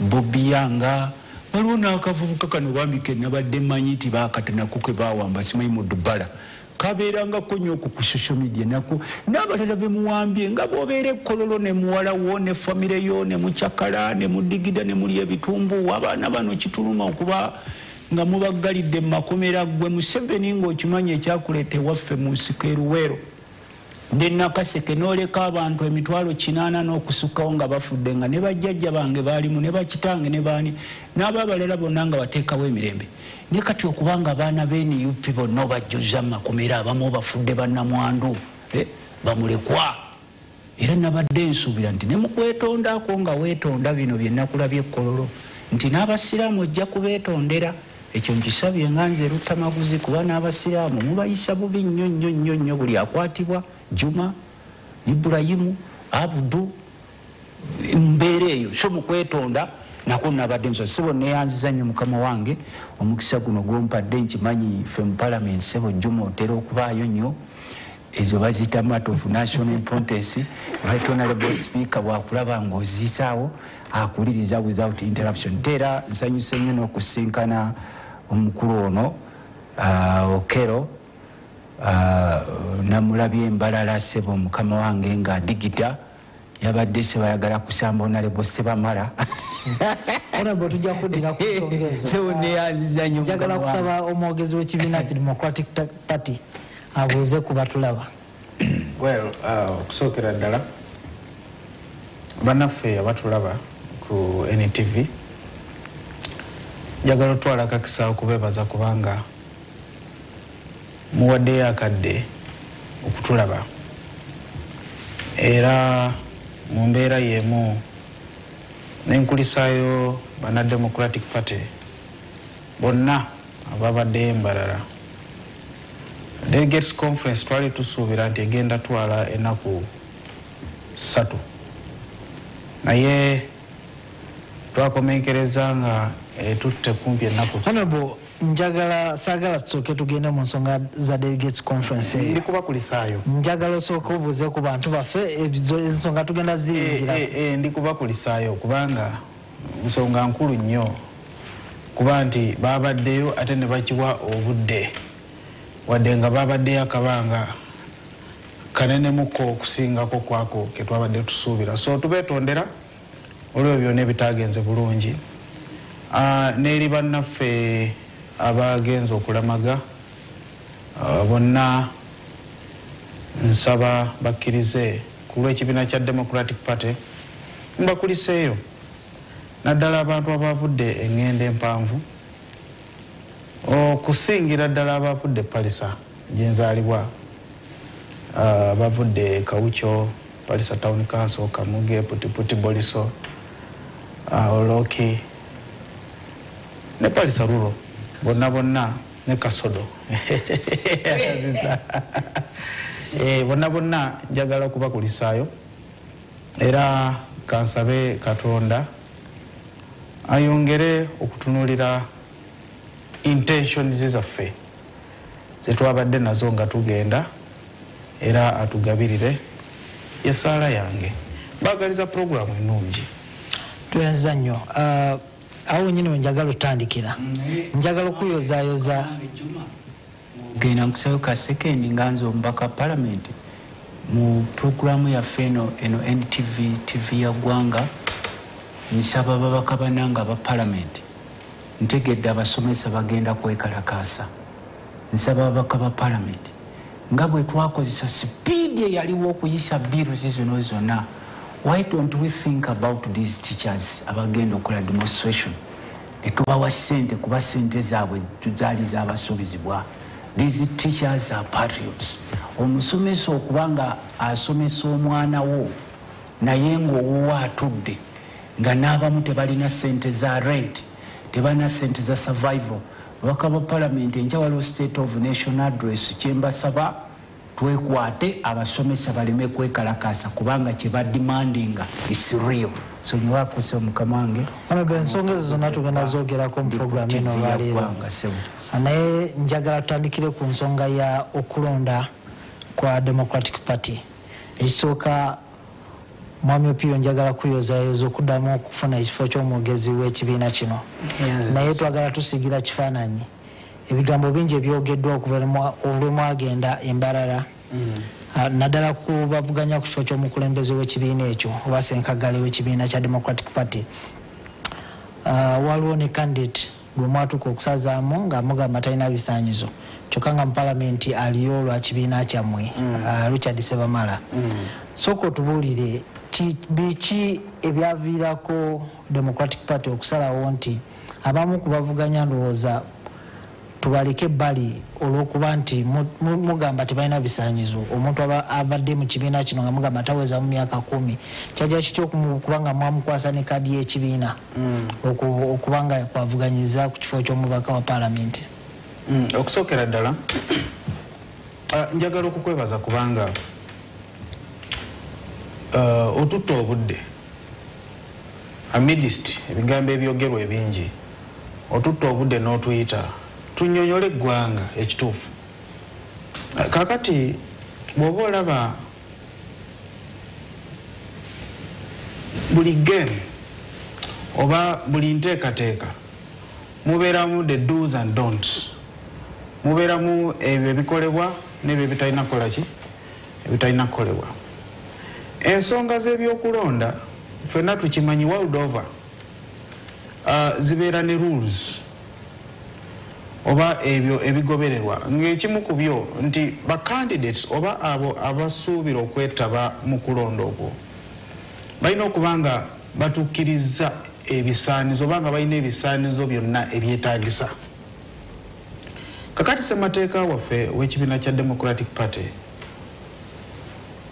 Bobi Yanga, waliwo n'akavubuka kano bambi ke nabadde mmanyi nti baakatanako ke bawamba, simanyi mu Dubala, kabeerangako nnyo okwo ku social media, nako n'abalala bemuwambye, nga bw'obeera ekkololo ne muwala wo ne famire yo ne mucakala ne mudigida ne muli ebitumbu. Abaana bano kituluma okuba nga mubaggalidde mu makomera. Gwe Museveni, ng'okimanyi ekyakuleeta ewaffe mu nsiko eruweero ne Nakaseke, n'oleka abantu 800,000 n'okusukkawo nga bafudde, nga ne bajjajja bange baalimu ne bakitange ne baani n'abo abalala bonna, nga bateekawo emirembe. Ne kati okubanga abaana b'NUP bonna obajjuza mu makomera, abamu bafudde bannamwandu, bamulekwa. Era nabadde nsuubira nti ne mukwetondako nga weetonda bino bye nakulabye ekkololo, nti n'abasiraamu ojja kubeetondera. Ekyo nkisabye nga nze Luttamaguzi, kuba n'abasiraamu mubayisa bubi nnyo nnyo nnyo nnyo. Buli akwatibwa, Juma, Ibulayimu, Abudu, mbeera eyo. So mu kwetonda nako nabadde nso, sebo, neyanziza nnyo mukama wange omukisa guno gwompadde. Nkimanyi ffe mu palamenti, sebo Juma, otera okubaayo nnyo. Ezo baziyita matter of national importance. Right Honorable Speaker bwakulaba ng'ozisaawo, akuliriza without interruption. Teera nsanyuse nnyo n'okusinkana omukulu ono, Okero. Namulabye embalala, sebo mukama wange, nga digida yabadde sebayagala kusamba Honorable Sebamala. Honorable, tujja kuddira ku nsonga ezo. Sebo, neyanziza nnyo. Njagala mukama wange. kusaba omwogezi w'ekibiina ki Democratic Party abuuze ku batulaba. Well, okusookera ddala, bannaffe abatulaba ku NTV, njagala otwala akakisa okubeebaza kubanga muwaddeyo akadde okutulaba. Era mu mbeera y'emu nenkulisaayo banna Democratic Party bonna ababaddeyo embalala. Delegates Conference twali tusuubira nti egenda twala ennaku 3, naye twakomenkereza nga etutte kumpi ennaku. Honorable, njagala, saagala tusooke tugende mu nsonga za Delegates Conference eyo. Ndi kubakulisaayo. Njagala osooke obuuze ku bantu baffe, ensonga tugenda ziyingira. Ndi kubakulisaayo kubanga nsonga nkulu nnyo, kuba nti babaddeyo ate ne bakiwa obudde, wadde nga babaddeyo akabanga kanenemuko okusingako kwako ke twabadde tusuubira. So tubeetondera olwebyo byonna ebitagenze bulungi. N'eri bannaffe abagenze okulamaga, bonna nsaba bakkirize ku lw'ekibiina kya Democratic Party mbakuliseeyo, naddala abantu abavudde eŋŋendo empanvu, okusingira ddala abavudde Palisa gyenzaalibwa, abavudde Kawucho, Palisa Town Council, Kamuge, Putiputi, Boliso, Oloki ne Palisa Rural, bonna bonna, ne Kasodo. Bonna bonna njagala okubakulisaayo, era kansabe Katonda ayongere okutunulira intentions zaffe zetwabadde nazo nga tugenda, era atugabirire. Yesaala yange, mbagaliza puroguramu ennungi. Tweyanziza nnyo. Awo nyini wenjagala otandikira, njagala okuyozaayoza. Genda nkusayo ka sekendi nga nze omubaka palamenti mu puroguramu yaffe eno NTV, TV ya ggwanga. Nsaba babaka bannange aba palamenti, ntegedde abasomesa bagenda kwekalakaasa. Nsaba ababaka ba palamenti, nga bwe twakozesa sipiidi eyaliwo okuyisa bills zino zonna, why don't we think about these teachers abagenda okukola demonstration, netubawa sente, kuba sente zaabwe zaali zabasuubizibwa. These teachers are patriots. Omusomesa okuba nga asomesa omwana wo, naye ng'owuwo atudde nga n'abamu tebalina sente za rent, tebalina sente za survival. Ababaka ba palamenti, enkya waliwo State of Nation Address. Kyembasaba, twekwate abasomesa baleme kwekalakasa, kubanga kyebademandinga is real. So niwakuse omukama wange. Honorable, ensonga ezo zonna tugenda zogerako mu puroguramu eno olwaleero. Ggwanga, sebo. Naye njagala tutandikire ku nsonga ya okulonda kwa Democratic Party. Ekisooka, mwami Opio, njagala kuyozayoza okuddamu okufuna ekifo ky'omwogezi w'ekibiina kino, naye twagala tusigira kifaananyi ebigambo bingi ebyogeddwa okuva olwemwagenda embalala, naddala ku bavuganya ku kifo ky'omukulembeze w'ekibiina ekyo oba senkagale w'ekibiina kya Democratic Party. Waliwo ne candidate gwe mwatuuka okusazaamu nga mugamba talina bisaanyizo, kyokka nga mu palamenti aliyo olwa kibiina kyammwe, Richard Sebamala. Sooka otubuulire biki ebyaviirako Democratic Party okusalawo nti abamu ku bavuganya, ndowooza Tubaleke ebbali olw'okuba nti mugamba tebalina bisaanyizo. Omuntu abadde mu kibiina kino nga mugamba taweza mu myaka 10, kyajja kitya okubanga mwamukwasa ne kaadi y'ekibiina okubanga kwavuganyiza ku kifo ky'omubaka wa paalamenti? Okusookera ddala njagala okukwebaza kubanga otutta obudde amidst ebigambo ebyogerwa ebingi, otutta obudde n'otuyita tunyonyole eggwanga ekituufu. Kakati bw'oba olaba buli game oba buli nteekateeka mubeeramu the do's and don'ts, mubeeramu ebyo ebikolebwa n'ebyo ebitalina kukola ki, ebitalina kukolebwa. Ensonga z'ebyokulonda ffenna tukimanyi world over, zibeera ne rules oba ebyo ebigobererwa, ng'ekimu ku byo nti ba candidates oba abo abasuubira okwetaba mu kulonda okwo balina okuba nga batuukiriza ebisaanizo oba nga balina ebisaanizo byonna ebyetaagisa. Kakati ssemateeka waffe w'ekibiina kya Democratic Party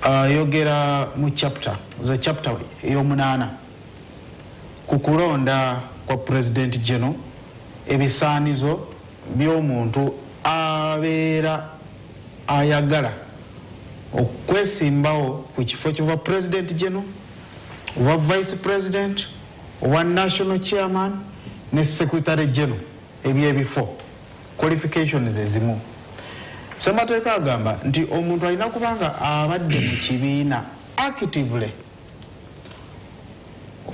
ayogera mu chapter, the chapter ey'omunaana ku kulonda kwa President General, ebisaanizo by'omuntu abeera ayagala okwesimbawo ku kifo ky'obwa President General, oba Vice President, oba National Chairman ne Secretary General, ebyebifo qualifications ezimu. Ssemateeka agamba nti omuntu alina kuba nga abadde mu kibiina actively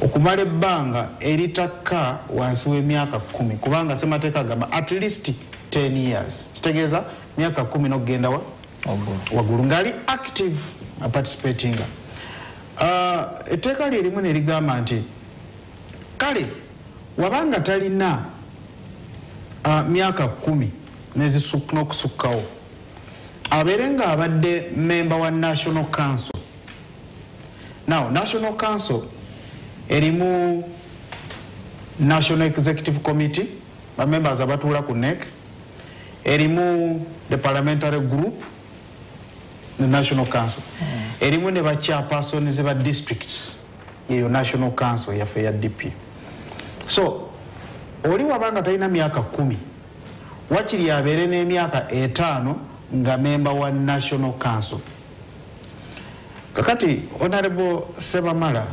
okumala ebbanga eritakka wansi w'emyaka 10, kubanga ssemateeka agamba at least 10 years, kitegeeza myaka 10 n'okugenda waggulu ng'ali active participating. Etteeka lye limu ne ligamba nti kale wabanga talina myaka 10 n'okusukkawo, abeere ng'abadde member wa National Council. Now National Council erimu National Executive Committee, ba members abatuula ku NEC, erimu the parliamentary group, the National Council, erimu ne ba chairpersons ba districts, yeyo National Council yaffe ya DP. So oli wabanga talina myaka 10, wakiri abeere n'emyaka 5 nga member wa National Council. Kakati Honorable Sebamala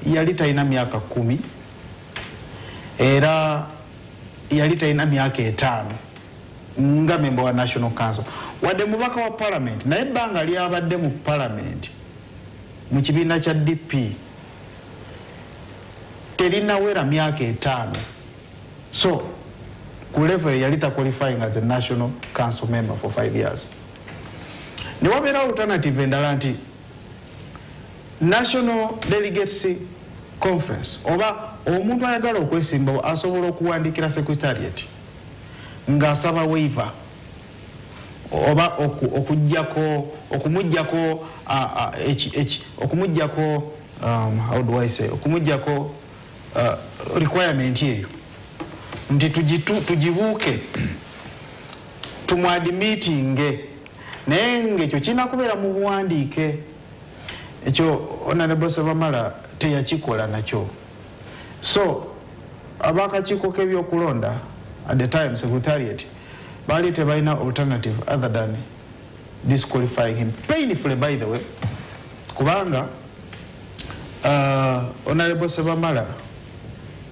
yali talina myaka 10 era yali talina myaka 5 nga member wa National Council, wadde mubaka wa parliament, naye ebbanga lyabadde mu parliament mu kibiina kya DP terinawera myaka 5. So ku level yali ta qualifying as a National Council member for 5 years. Ne wabeera alternative endala nti National Delegates Conference, oba omuntu ayagala okwesimbawo asobola okuwandiikira secretariat ng'asaba waiver oba okumuggyako okumuggyako how do I say, okumuggyako requirement eyo nti tugibuuke tumwadimitinge, naye ng'ekyo kirina kubeera mu buwandiike. Ekyo Honorable Sebamala teyakikola nakyo. So abakakiiko k'ebyokulonda at the time, secretariat, baali tebalina alternative other than disqualifying him painfully, by the way, kubanga Honorable Sebamala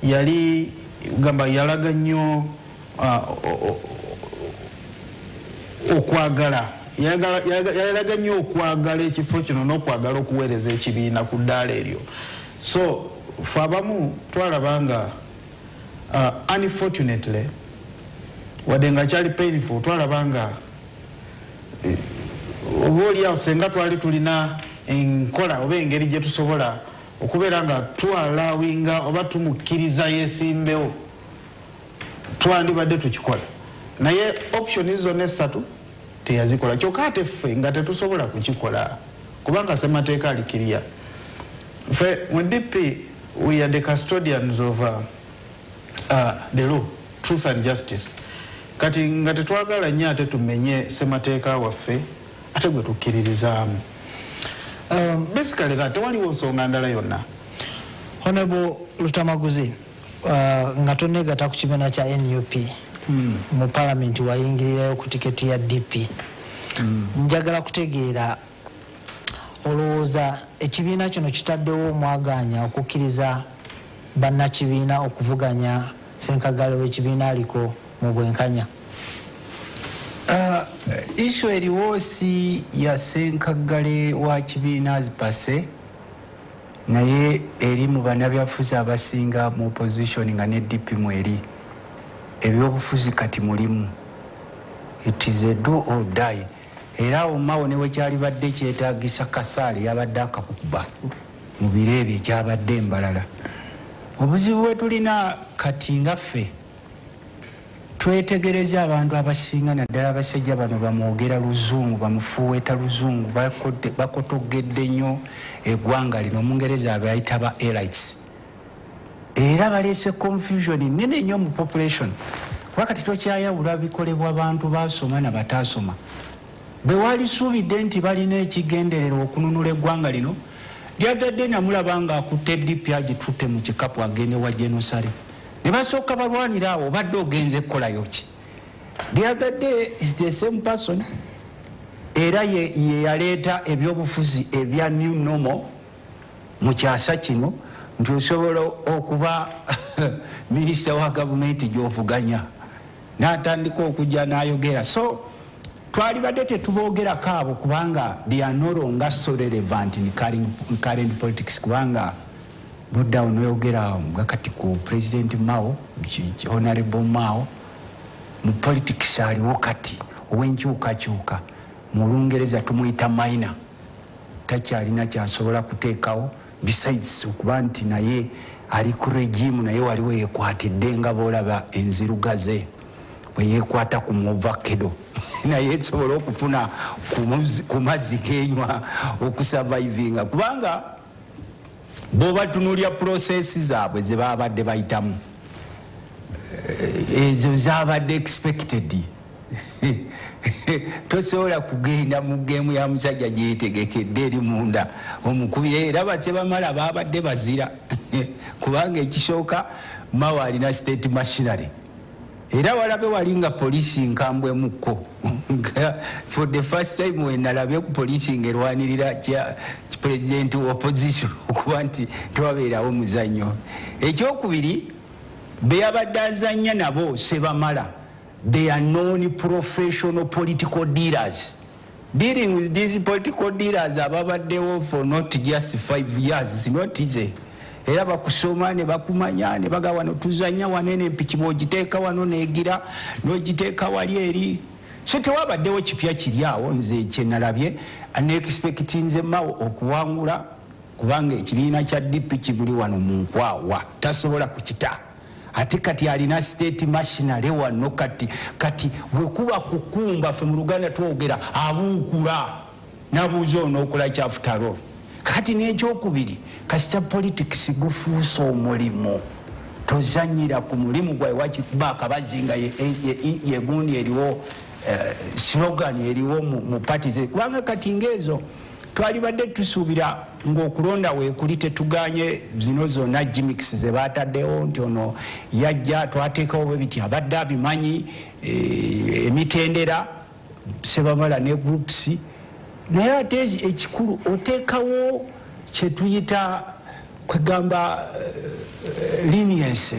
yali gamba yalaga nnyo okwagala, yalaga nnyo okwagala ekifo kino n'okwagala okuweereza ekibiina ku ddaala eryo. So ffe abamu twalaba nga unfortunately, wadde nga kyali painful, twalaba nga oba oliawo senga twali tulina enkola oba engeri gye tusobola okubeera nga twalawinga oba tumukkiriza yeesimbewo, twandibadde tukikola, naye option zonna esatu teyazikola. Kyokka ate ffe nga tetusobola kukikola kubanga ssemateeka alikiriya. Ffe mu DP we are the custodians of the law, truth and justice. Kati nga tetwagala nnyo ate tumenye ssemateeka waffe ate gwe tukkiririzaamu. Basically that, tewaliwo nsonga ndala yonna. Honorable Lutamaguzi, nga tonneegatta ku kibiina kya NUP, mu palamenti wayingirirayo ku tiketi ya DP. Njagala kutegeera, olowooza ekibiina kino kitaddewo omwaganya okukkiriza bannakibiina okuvuganya senkagale w'ekibiina aliko mu bwenkanya? Issue eriwo si ya senkagale wa kibiina per se, naye eri mu bannabyabufuzi abasinga mu opposition nga ne DP mweri. Ebyobufuzi kati mulimu, it is a do or die. Era awo Mao ne wekyalibadde kyetaagisa kasaale yabadde akakuba mu biro ebyo ekyabadde embalala. Obuzibu bwe tulina kati nga ffe twetegereza abantu abasinga, naddala abasajja bano bamwogera luzungu, bamufuuweeta luzungu, bakotogedde nnyo eggwanga lino. Omungereza abayita ba elites, era baleese confusion nene nnyo mu population, kuba kati tokyayawula bikolebwa bantu basoma na bataasoma. Bwe walisuubidde nti balina ekigendererwa okununula eggwanga lino, lyagadde namulaba nga akutte DP agitutte mu kikapu agende wa genosale, ne basooka balwanira awo. Obadde ogenze ekkolayo ki? The other day is the same person, era ye yaleeta ebyobufuzi ebya new normal mu kyasa kino, nti osobola okuba minisita wa gavumenti gy'ovuganya, n'atandika okujja n'ayogera. So twalibadde tetuboogerako abo, kubanga they are no longer so relevant in current politics, kubanga buddawo noyogera nga kati ku President Mao, Honorable Mao, mu politics aliwo kati ow'enkyukakyuka, mu Lungereza tumuyita minor, takyalina kyasobola kuteekawo besides okuba nti naye ali ku regime, naye waliwo yekwatidde nga boolaba enzirugaze bwe yeekwata ku muvakedo naye esobola okufuna ku mazzi genywa okusurvivinga, kubanga bw'obatunulya process zaabwe ze babadde bayitamu, ezo zabadde expected. Tosobola kugenda mu game ya musajja gyetegekedde eri munda omukubire. Era basebamala babadde bazira, kubanga ekisooka Mao alina state machinery, era walabe wali nga polisi nkambwemukko. For the first time wenalabye ku polisi ngaerwanirira president opposition, okuba nti tewabeerawo muzannyo. Ekyokubiri, beyabadde azannya nabo Sebamala, they are known professional political dealers. Dealing with these political dealers ababaddewo for not just 5 years is not easy. Era bakusoma ne bakumanya ne baga wano tuzanya wanene, empiki bwogiteeka wano negira nogiteeka wali eri. So tewabaddewo kipya kiri awo. Nze kyenalabye, neexpectinze Mao okuwangula, kubanga ekibiina kya DP kibuli wano mu nkwawa, tasobola kukita. Ate kati alina state machinery wano. Kati bwekuba kukumba, ffe mu Luganda twogera abuukula nabuuza onookola kyafutalo. Kati n'ekyokubiri, kasita politics gufuuse omulimu, tozanyira ku mulimu gwawe, wakikuba akabazi nga yegundi eriwo, slogan eriwo mu parties. Kubanga kati ngaezo twalibadde tusuubira ng'okulonda weekuli, tetuganye zino zonna gimmicks ze bataddewo nti ono yajja twateekawo bwe biti, abadde abimanyi, emitendera Sebamala ne groups. Naye ate ekikulu, oteekawo kyetuyita kwegamba leniency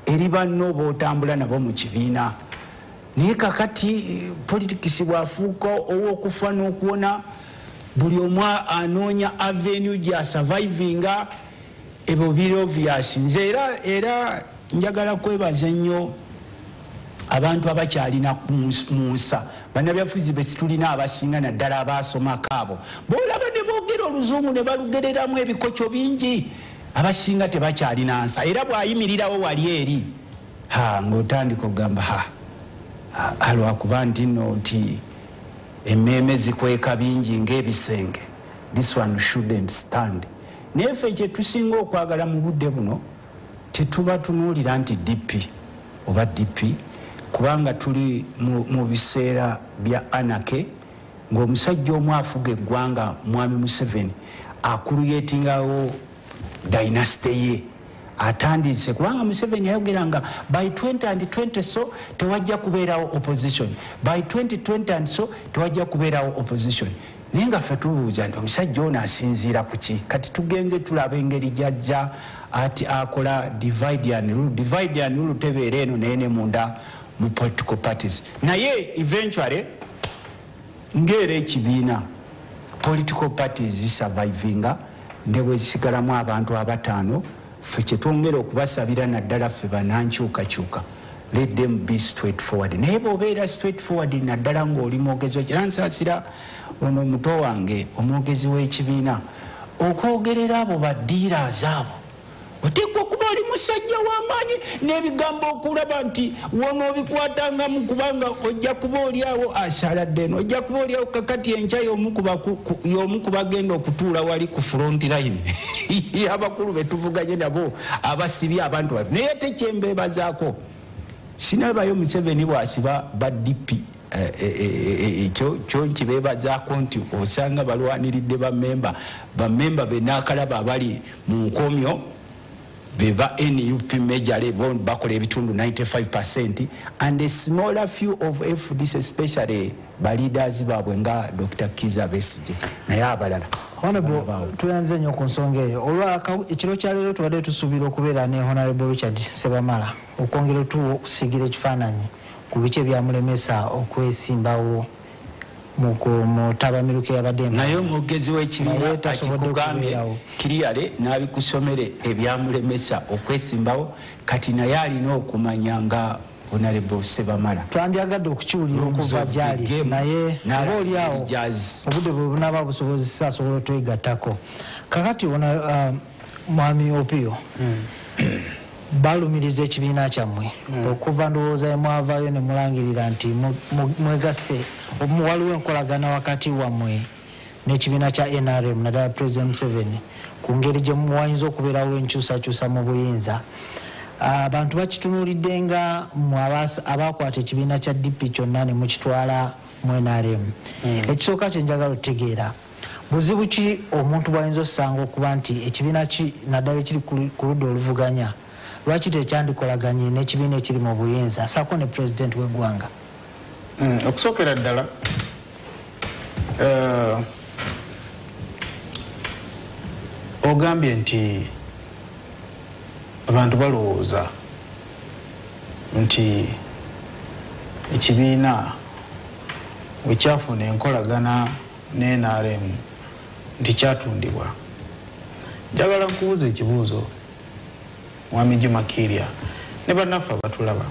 eri banno bootambula nabo mu kibiina. Naye kakati politics bwafuuka ow'okufa n'okuwona, buli omu anoonya avenue gya survivinga. Ebyo biri obvious. Nze era njagala kwebaza nnyo abantu abakyalina mu nsa, bannabyafuzi betulina abasinga, naddala abasomako abo bolaba ne boogera oluzungu ne balugereramu ebikokyo bingi. Abasinga tebakyalina nsa, era bwayimirirawo wali eri ng'otandika okugamba alwakuba nti nno nti emmeeme zikweka bingi ng'ebisenge, this one shouldn't stand. Naye ffe kyetusinga okwagala mu budde buno, tetuba tunuulira nti DP oba DP, Kubanga tuli mu biseera bya anarchy, ng'omusajja omu afuga eggwanga, Mwami Museveni, acreatingawo dynasty ye atandise. Kubanga Museveni yayogeranga by 2020, so tewajja kubeerawo opposition by 2020, and so tewajja kubeerawo opposition. Naye nga ffe tubuuza nti omusajja ono asinziira ku ki? Kati tugenze tulaba engeri gyajja ati akola divide and rule, divide and rule tebeera eno naye ne munda mu political parties. Naye eventually, ng'era ekibiina, political parties zisurvivinga ne bwe zisigalamu abantu abataano. Ffe kyetwongera okubasabira, naddala ffe banankyukakyuka, let them be straight forward. Naye bw'obeera straight forward, naddala ng'oli mwogezi wekira, nsaasira ono muto wange omwogezi w'ekibiina okwogerera abo badealers abo, oteekwa okuba oli musajja w'amaanyi n'ebigambo okulaba nti wonoobikwatangamu, kubanga ojja kuba oli awo asaladde eno, ojja kuba oli awo kakati enkya y'omu ku bagenda okutuula wali ku front line abakulu betuvuganye nabo abasibye abantu bano. Naye tekyembeebazaako, sinabayo Museveni bw'asiba ba DP. Ekyo nkibeebazaako nti osanga balwaniridde bamemba. Bamemba benakalaba abali mu nkomyo beba NUP majorly, bakola ebitundu 95, and a smaller few of FDC, especially baleaders baabwe nga Dr Kiza Besige, naye abalala Honorable, tuyanze nnyo ku nsonga eyo. Olwa ekiro kya leero tubadde tusuubira okubeera ne Honorable Richard Sebamala okwongera okusiigira ekifaananyi ku biki ebyamulemesa okwesimbawo mu ttabamiruka eyabadde. Naye omwogezi w'ekibiina akikugambye kiriyale n'abikusomere ebyamulemesa okwesimbawo. Kati naye alina okumanya nga Honorable Sebamala. Twandyagadde okukiwulira okuva gyali, naye oba oliawo obudde bwe bunaaba busobozesa asobola otwegattako. Kakati Mwami Opio, balumiriza ekibiina kyammwe okuva ndowooza emwavaayo ne mulangirira nti mwegasse, waliwo enkolagana wakati wammwe n'ekibiina kya NRM, naddala President Museveni, ku ngeri gye wayinza okubeerawo enkyusakyusa mu buyinza. Abantu bakitunuulidde nga mmwe abakwata ekibiina kya DP kyonna ne mukitwala mu NRM. Ekisooka kye njagala otutegeera, buzibu ki omuntu bwayinza osanga okuba nti ekibiina ki, naddala ekiri ku ludda oluvuganya, lwaki tekyandikolaganye n'ekibiina ekiri mu buyinza saako ne pulezidenti w'eggwanga? Okusookera ddala, ogambye nti abantu balowooza nti ekibiina wekyafuna enkolagana ne NRM nti kyatundibwa. Njagala nkubuuza ekibuuzo, Mwami Juma Kiirya ne bannaffe abatulaba,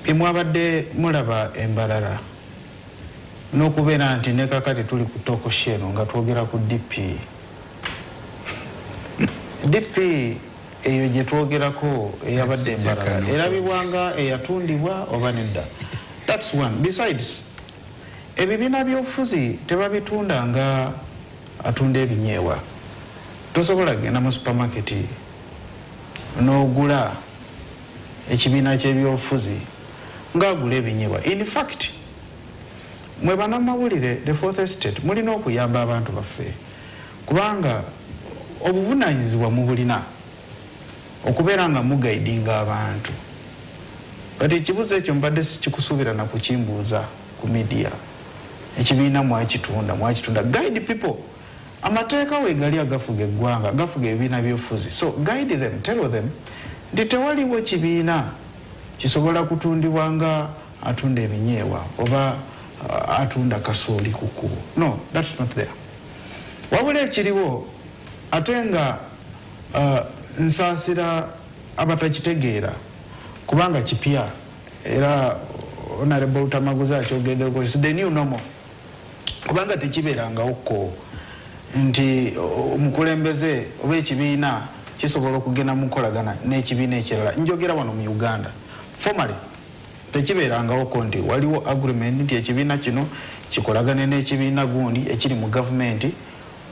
bye mulaba embalala n'okubeera nti ne kakati tuli ku talk show eno nga twogera ku DP, DP eyo gye twogerako eyabadde embalala erabibwanga eyatundibwa oba nedda? That's one. Besides, ebibiina by'obufuzi tebabitunda nga atunda ebinyeebwa. Tosobola kugenda mu supermarket n'ogula ekibiina ky'ebyobufuzi ng'agula ebinyeebwa. In fact, mwe bannamawulire, the fourth estate, mulina okuyamba abantu baffe, kubanga obuvunaanyizibwa mubulina okubeera nga muguidinga abantu. Kati ekibuuzo ekyo mbadde sikikusuubira na kukimbuuza ku media. Ekibiina mwakitunda, mwakitunda. Guide people. Amateeka weegali agafuga eggwanga, gafuga ebibiina byobufuzi, so guide them, tell them nti tewaliwo kibiina kisobola kutundibwa nga atunda ebinyeebwa oba atunda kasooli ku kkubo. No, that's not there. Wabula ekiriwo, ate nga nsaasira abatakitegeera kubanga kipya, era Honorable Lutamaguzi akyogeddeko, is the new normal, kubanga tekibeerangawoko nti omukulembeze oba ekibiina kisobola okugenda mu nkolagana n'ekibiina ekirala. Njogera wano mu Uganda, formally tekibeerangawoko nti waliwo agreement nti ekibiina kino kikolagane n'ekibiina gundi ekiri mu gavumenti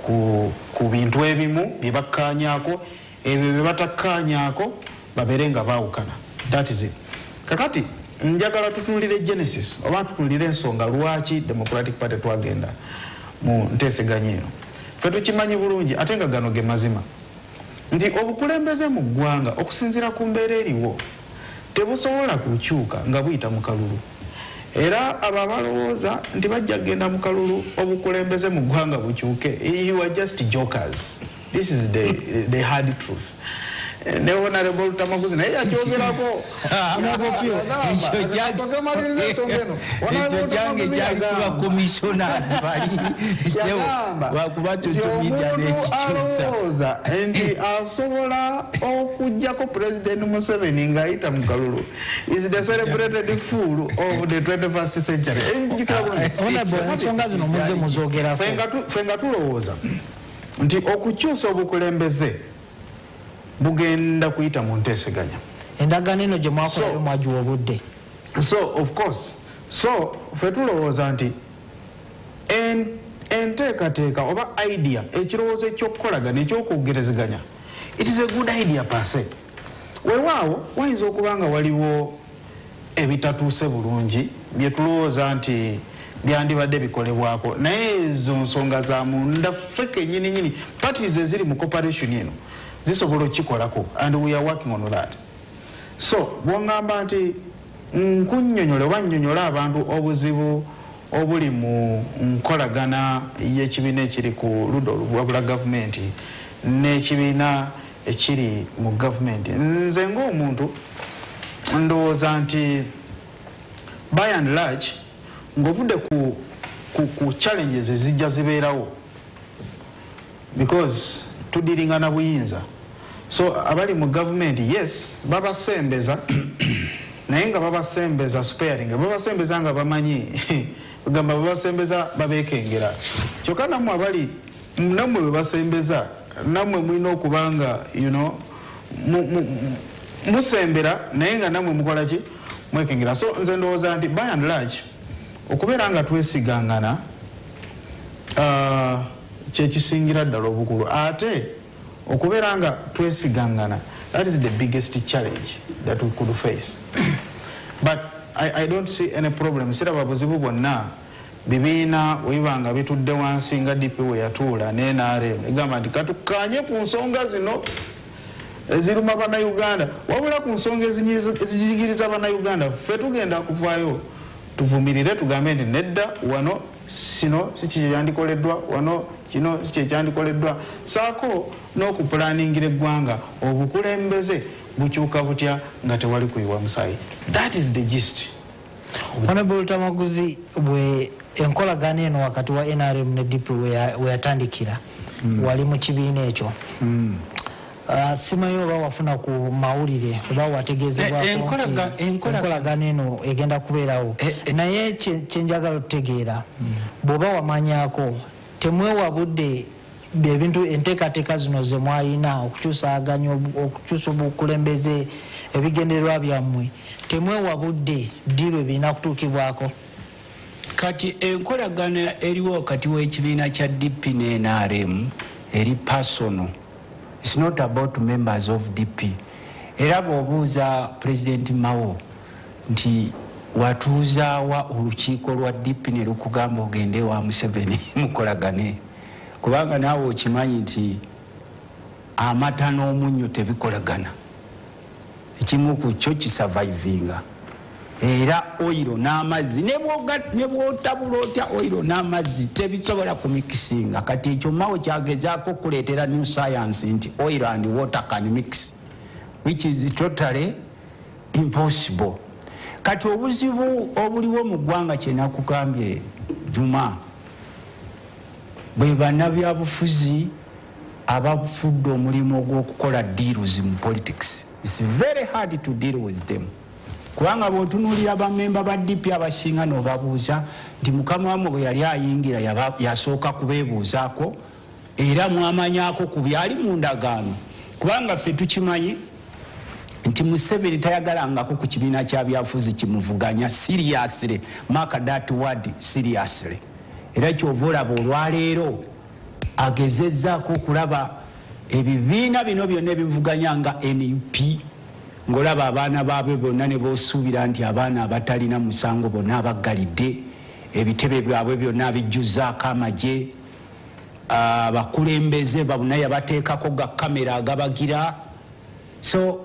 ku bintu ebimu bye bakkaanyaako, ebyo bye batakkaanyaako babeere nga baawukana. That is it. Kakati njagala tutunulire genesis oba tutunulire ensonga lwaki Democratic Party twagenda mu nteeseganya eno. Ffe tukimanyi bulungi, ate nga gano ge mazima, nti obukulembeze mu ggwanga okusinziira ku mbeera eriwo tebusobola kukyuka nga buyita mu kalulu. Era abo abalowooza nti bajja kugenda mu kalulu obukulembeze mu ggwanga bukyuke, you are just jokers. This is the hard truth. Ne Honorable Lutamaguzi naye yakyogerako. Ekyo kyange kyali kuba commissioners bali wakuba social media n'ekikyusa. Alowooza nti asobola okugjako President Museveni ng'ayita mu kalulu is the celebrated fool of the 21st century. Njukira bulungi. Honorable, ensonga zino muze muzogerako. Ffe nga tulowooza nti okukyusa obukulembeze bugenda kuyita mu nteeseganya. Endagaano eno gye mwakolayo mwagiwa obudde? So of course, so ffe tulowooza nti enteekateeka oba idea, ekirowoozo ekyokukolagana, ekyokwogerezeganya, it is a good idea per se. Weewaawo wayinza okuba nga waliwo ebitatuuse bulungi byetulowooza nti byandibadde bikolebwako, naye ezo nsonga za munda. Ffe kennyininyini parties eziri mu cooperation eno zisobola okukikolako, and we are working on that. So bwongamba nti nkunnyonnyola oba nnyonnyola abantu obuzibu obuli mu nkolagana y'ekibiina ekiri ku ludda oluwabula gavumenti n'ekibiina ekiri mu gavumenti, nze ng'omuntu ndowooza nti by and large, ng'ovudde ku challenges ezijja zibeerawo because tudiringa na buyinza, so abali mu gavumenti, yes, babasembeza, naye nga babasembeza sparing, babasembeza nga bamanyi gamba babasembeza babekengera. Kyokka nammwe abali nammwe bwe basembeza, nammwe mulina okuba nga musembera, naye nga nammwe mukola ki? Mwekengera. So nze ndowooza nti by and large okubeera nga twesigangana kyekisingira ddala obukulu. Ate okubeera nga twesigangana, that is the biggest challenge that we could face, but I don't see any problem. Siraba buzibu bwonna bibiina webiba nga bitudde wansi nga DP we yatuula ne NRM egamba nti katukanye ku nsonga zino eziruma Bannayuganda. Wabula ku nsonga ezijigiriza Bannayuganda, ffe tugenda kuvaayo tuvumirire, tugambe nti nedda, wano sino si kyekyandikoleddwa, wano kino si kyekyandikoleddwa, saako n'okupulaningira eggwanga obukulembeze bukyuka butya nga tewali kuyiwa musaayi. That is the gist. Honorable Lutamaguzi, bwe enkolagano eno wakati wa NRM ne DP weyatandikira, wali mu kibiina ekyo. Simanyi oba wafuna ku mawulire oba wategeezebwako nti enkolagano eno egenda kubeerawo, naye kyenjagala otutegeera, bw'oba wamanyako, temwewabudde ebintu enteekateeka zino ze mwalina okukyusaganya okukyusa obukulembeze, ebigendererwa byammwe, temwewabudde ddi lwe birina kutuukibwako? Kati enkolagano eriwo wakati w'ekibiina kya DP ne NRM eri personal. It's not about members of DP. Era bw'obuuza President Mao nti watuuzaawa olukiiko lwa DP ne lukugamba ogende wa Museveni mukolagane, kubanga naawe okimanyi nti amata n'omunnyo tebikolagana, ekimu ku kyo kisurvivinga. Era oil n'amazzi, ne bw'otabula otya, oil n'amazzi tebisobola kumikisinga. Kati ekyo Mao kyagezaako okuleetera new science nti oil and water can mix, which is totally impossible. Kati obuzibu obuliwo mu ggwanga, kyenakugambye Juma, bwe bannabyabufuzi abafudde omulimu ogw'okukola deals mu politics. It's very hard to deal with them, kubanga bw'otunuulira bamemba ba DP abasinga n'obabuuza nti mukama wammwe bwe yali ayingira yasooka kubeebuuzaako era mwamanyako ku byali mu ndagaano? Kubanga ffe tukimanyi nti Museveni tayagalangako ku kibiina kya byafuzi kimuvuganya seriously, mark that word, seriously. Era kyova olaba olwaleero agezezzaako okulaba ebibiina bino byonna ebivuganya nga NUP. Ng'olaba abaana baabwe bonna ne boosuubira nti abaana abatalina musango bonna abaggalidde, ebitebe byabwe byonna bijjuzaako amagye, abakulembeze babona yabateekako ga kamera agabagira. So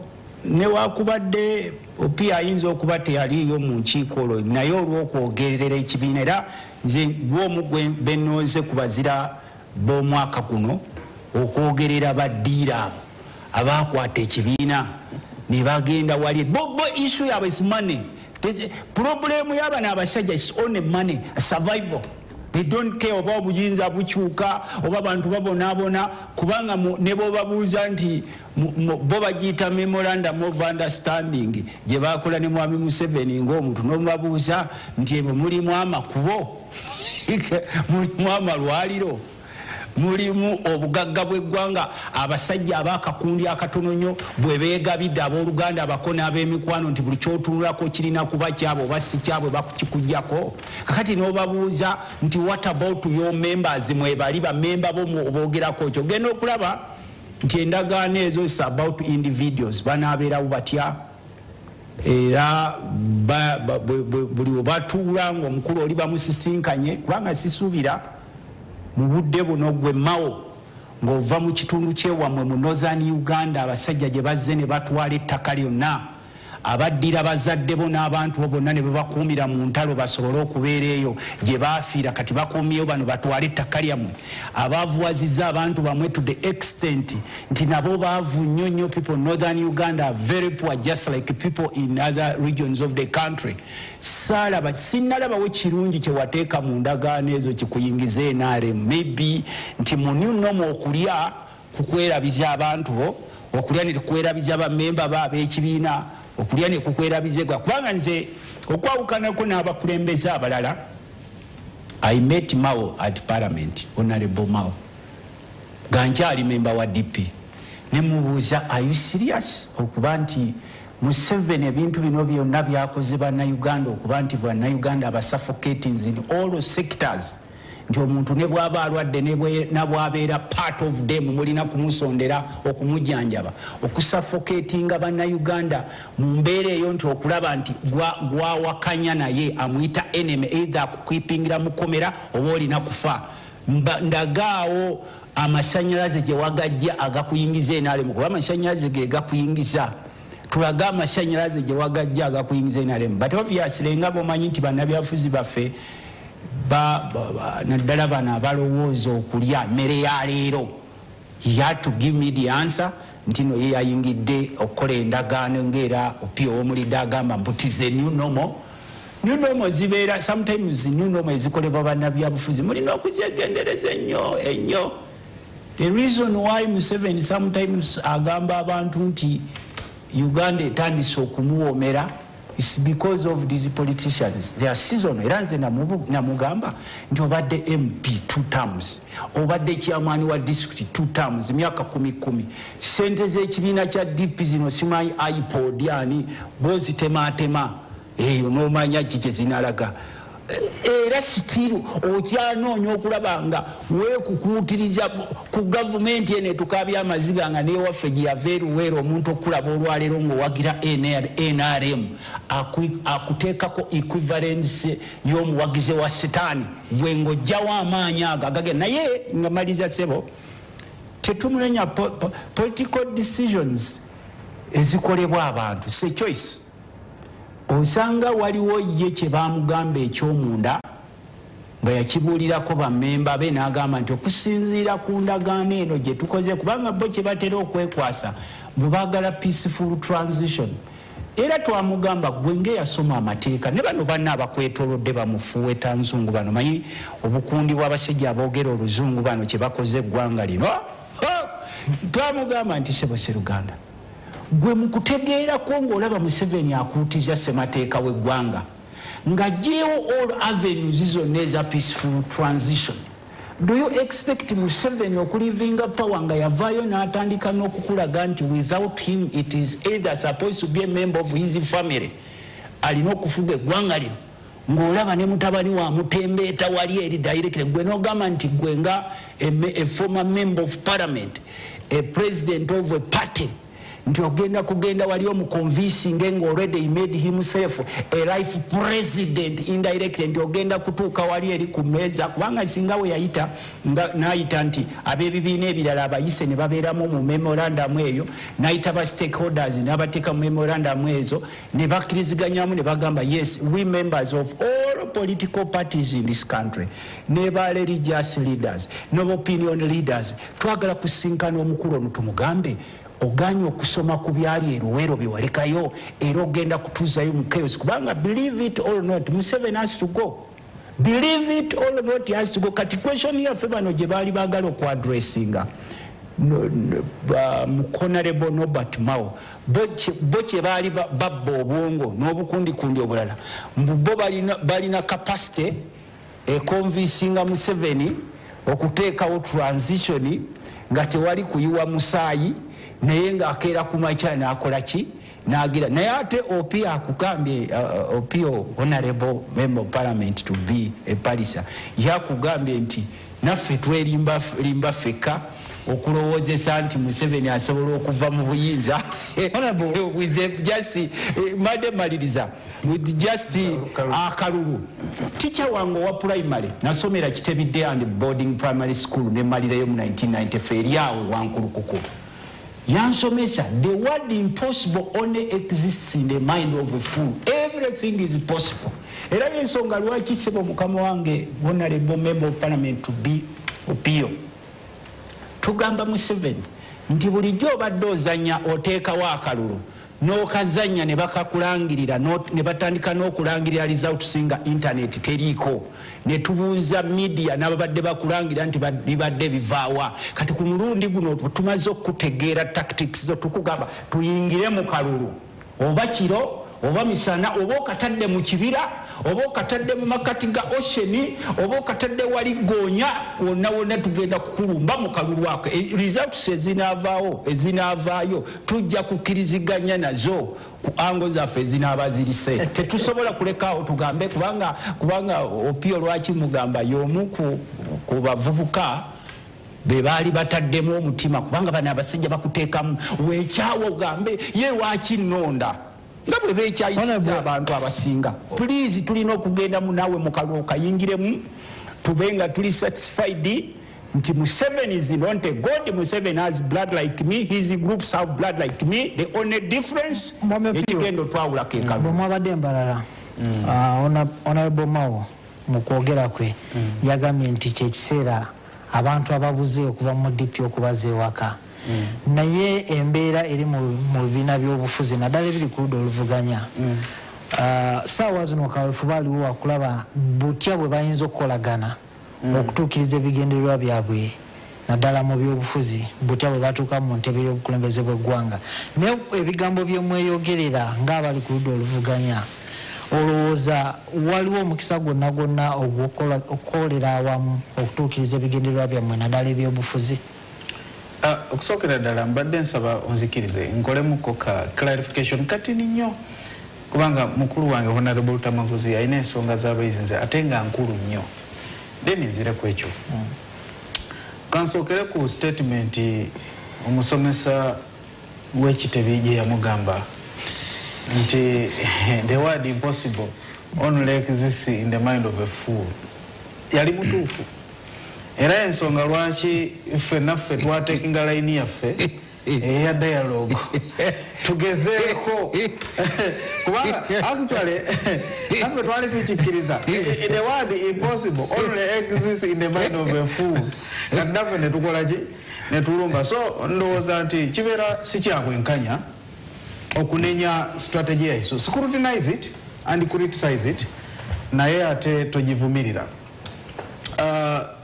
newakubadde Opiyo ayinza okuba teyaliiyo mu nkiiko olwo, naye olw'okwogerera ekibiina, era nze gwomu gwe benooze ku bazira b'omwaka guno okwogerera baddiira abo abakwata ekibiina ne bagenda wali. Bo issue yaabwe is money. Problemu y'abano abasajja is only money, survival. They don't care oba obuyinza bukyuka oba abantu babonaabona, kubanga ne bw'obabuuza nti bo bagiyita memorandum of understanding gye bakola ne Mwami Museveni ng'omuntu, n'omubabuuza nti ebyo mulimu amakubo, mulimu amalwaliro, mulimu obugagga bw'eggwanga, abasajja ab'akakundi akatono nnyo bwe beegabidde abooluganda abako n'ab'emikwano nti buli ky'otunulako kirina kuba kyabwe oba si kyabwe bakukikugyako. Kakati n'obabuuza nti what about your members, mwebali bamemba bo boogerako kyo, ogenda okulaba nti endagaano ezo is about individuals, banaabeerawo batya, era buli we batuula ng'omukulu oli bamusisinkanye, kubanga sisuubira mu budde buno gwe Mao ng'ova mu kitundu kyewammwe mu Northern Uganda, abasajja gye bazze ne batwala ettaka lyonna, abaddira bazadde bo n'abantu bo bonna ne babakuumira mu ntalo basobole okubeera eyo gye baafiira, kati bakuumyeyo bano batwale ettaka lyammwe, abaavuwazizza abantu bamwe to the extent nti nabo baavu nnyo nnyo. People Northern Uganda are very poor, just like people in other regions of the country. Saalaba, sinnalabawo kirungi kye wateeka mu ndagaano ezo kikuyingiza NRM. Maybe nti mu new normal okulya kukwerabiza abantu bo, okulya ne kukwerabiza bammemba bo ab'ekibiina, okulya ne kukwerabiza eggwanga. Kubanga nze okwawukanako n'abakulembeze abalala, I met Mao at Parliament, Honorable Mao, nga nkyali memba wa DP, ne mubuuza, are you serious okuba nti Museveni ebintu bino byonna byakoze bannayuganda, okuba nti bannayuganda abasuffocating in all sectors, nti omuntu ne bw'aba alwadde ne bw'abeera part of them mulina kumusondera okumujjanjaba, okusuffocatinga bannayuganda mu mbeera eyo, nti okulaba nti gwawakanya naye amuyita enemy, either akukwipingira mukomera oba olina kufa. Ndagaawo amasannyalaze gye wagajja agakuyingiza NRM, kuba amasannyalaze ge gakuyingiza, tulage amasannyalaze gye wagajja agakuyingiza NRM. But obviously nga bw'omanyi nti bannabyafuzi baffe naddala bano abalowooza okulya mmere ya leero, he had to give me the answer nti no ye yayingidde okukola endagaano ng'era Opiyo ow'omulidde agamba mbu it is a new normal. New normal zibeera sometimes new normal ezikolebwa bannabyabufuzi mulina okuzyegendereza ennyo ennyo. The reason why Museveni sometimes agamba abantu nti Uganda etandise okumuwoomera is because of these politicians. They are seasonal. Era nze namugamba nti obadde MP 2 terms, obadde chairman wa district 2 terms, emyaka 10 sente z'ekibiina kya DP zino simanyi iPod ani gozitematema eyo n'omanya ki kye zinalaga, era sitiru okyanoonya okulaba nga weekukuutiriza ku gavumenti eno etukaabya amaziga nga newaffe gye yava eruweera. Omuntu okulaba olwaleero ng'owagira NRM akuteekako equivalence y'omuwagize wa sitaani, gwe ng'ojjawo amaanyi ago agagenda. Naye nga maliza ssebo, tetumulenya political decisions ezikolebwa abantu, se choice. Osanga waliwo ye kye baamugamba ekyomunda nga yakibuulirako bammemba be, n'agamba nti okusinziira ku ndagaano eno gye tukoze, kubanga bo kye batera okwekwasa bwe baagala peaceful transition. Era twamugamba gwe ng'eyasoma amateeka ne bano banna abakwetoolodde bamufuuweta nzungu bano, manyi obukundi bw'abasajja aboogera oluzungu bano kye bakoze eggwanga lino. Twamugamba nti ssebo Sseruganda, gwe mu kutegeerako ng'olaba Museveni akuutiza ssemateeka w'eggwanga ng'aggyewo all avenues zonna eza peaceful transition, do you expect Museveni okulivinga power nga yavaayo n'atandika n'okukulaga nti without him it is either supposed to be a member of his family alina okufuga eggwanga lino, ng'olaba ne mutabani wa mutembeeta wali eri directly, gwe n'ogamba nti gwe nga a former member of parliament, a president of a party, Nti ogenda kugenda wali omuconvincing nga already he made himself a life president indirectly, nti ogenda kutuuka wali eri ku mmeeza, kubanga singa we yayita n'ayita nti ab'ebibiina ebirala abayise ne babeeramu mu memorandum eyo, n'ayita ba stakeholders n'abateeka mu memorandum ezo ne bakkiriziganyamu ne bagamba yes, we members of all political parties in this country ne ba religious leaders ne opinion leaders twagala kusinkana omukulu ono tumugambe oganye okusoma ku byali eruwero byewalekayo era ogenda kutuzayo mu chaos, kubanga believe it or not Museveni has to go, believe it or not he has to go. Kati question yaffe bano gye baali baagala okuaddressinga Honorable Norbert Mao, bo kye baali babba obwongo n'obukundikundi obulala, bo balina capacity econvincinga Museveni okuteekawo transition nga tewali kuyiwa musaayi, naye ng'akeera ku makya n'akola ki n'agira. Naye ate Opio akugambye, Opio honorable member of parliament to be a palisa, yakugambye nti naffe twerimba ffekka okulowoozesa nti Museveni asobola okuva mu buyinza with just mbadde maliriza with just akalulu. Teacher wange owa primary nasomera Kitebidde and boarding primary school ne malirayo mu 1994 eri awo Wankulukuku, yansomesa the word impossible only exists in the mind of a fool, everything is possible. Era y'ensonga lwaki ssebo mukama wange honorable member of parliament to be Opio tugamba Museveni nti bulijjo obadde ozannya oteekawo akalulu n'okazannya ne bakakulangirira ne batandika n'okulangirira results nga internet teriiko, ne tubuuza media n'ababadde bakulangira nti bibadde bivaawa. Kati ku mulundi guno tumaze okutegeera tactics zo, tukugamba tuyingire mu kalulu oba kiro oba misana, oba okatadde mu kibira oba okatadde mu makati ga ocean oba okatadde wali goonya, wonna wonna tugenda kukulumba mu kalulu ako. Results ezinaavaayo tujja kukkiriziganya nazo ku ango zaffe ezinaaba zirise. Tetusobola kulekaawo tugambe, kubanga Opio lwaki mugamba y'omu ku bavubuka be baali bataddemu omutima, kubanga bano abasajja bakuteekamu weekyawo ogambe ye lwaki nnonda nga bwe beekyayisiza abantu abasinga. Please tulina okugendamu naawe mu kalulu okayingiremu tube nga tuli satisfied nti Museveni is not a god, Museveni has blood like me, his groups have blood like me, the only difference ekigenda otwawula ke kalulu. Bwe mwabadde Mbarara, Honorable Mao mu kwogera kwe yagambye nti kyekiseera abantu ababuze okuva mu DP okubaza ewaka, naye embeera eri mu bibiina by'obufuzi naddala ebiri ku ludda oluvuganya, saawa zino kaweefube aliwo wakulaba butya bwe bayinza okukolagana okutuukiriza ebigendererwa byabwe naddala mu byobufuzi, butya bwe batuuka mu ntebe y'obukulembeze bw'eggwanga. Naye ebigambo bye mweyogerera ng'abali ku ludda oluvuganya, olowooza waliwo omukisa gwonna gwonna ogw'okukolera awamu okutuukiriza ebigendererwa byammwe naddala ebyobufuzi? Okusookera ddala mbadde nsaba onzikirize nkolemuko ka clarification katini nnyo, kubanga mukulu wange Honorable Lutamaguzi alina ensonga z'abayizinze ate nga nkulu nnyo, then nzire ku ekyo. Kansookere ku statement omusomesa w'ekitebi gye yamugamba nti the word impossible only exists in the mind of a fool. Yali mutuufu, era ensonga lwaki ffe naffe twatekinga layini yaffe eya dialogue tugezeeko, kubanga actually naffe twali tukikkiriza the word impossible only exists in the mind of a fool, kati naffe ne tukola ki ne tulumba. So ndowooza nti kibeera si kyabwenkanya okunenya strategy yaiso, scrutinize it and criticize it, naye ate togivumirira.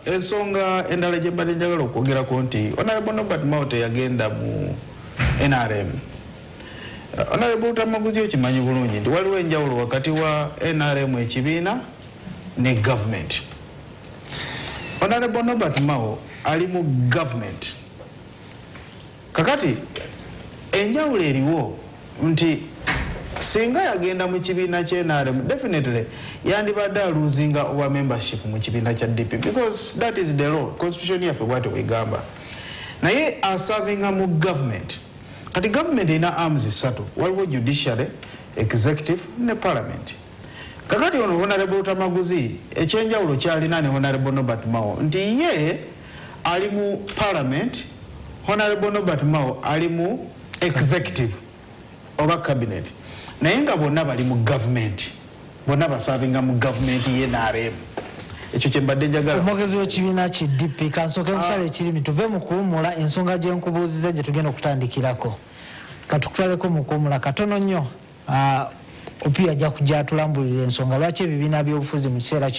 Ensonga endala gye mbadde njagala okwogerako nti Honorable Norbert Mao teyagenda mu NRM. Honorable Lutamaguzi okimanyi bulungi nti waliwo enjawulo wakati wa NRM ekibiina ne government. Honorable Norbert Mao ali mu government. Kakati enjawulo eriwo nti singa yagenda mu kibiina kya NRM definitely yandibadde aluzinga owa membership mu kibiina kya DP, because that is the law, constitution yaffe bw'atyo bw'egamba. Naye asavinga mu government. Kati government erina arms ssatu: waliwo judiciary, executive ne parliament. Kakati ono Honorable Lutamaguzi, ekyenjawulo kyalina ne Honorable Norbert Mao nti ye ali mu parliament, Honorable Norbert Mao ali mu executive oba cabinet, naye nga bonna bali mu government, bonna baservinga mu government ye NRM. Ekyo kyembadde njagala. Omwogezi w'ekibiina ki DP, kansooke nkusala ekirimi, tuve mu kuwumula. Ensonga gye nkubuuziza gye tugenda okutandikirako, katukutwaleko mu kuwumula katono nnyo. Opiyo ajja kujja atulambulira ensonga lwaki ebibiina by'obufuzi mu kiseera kino.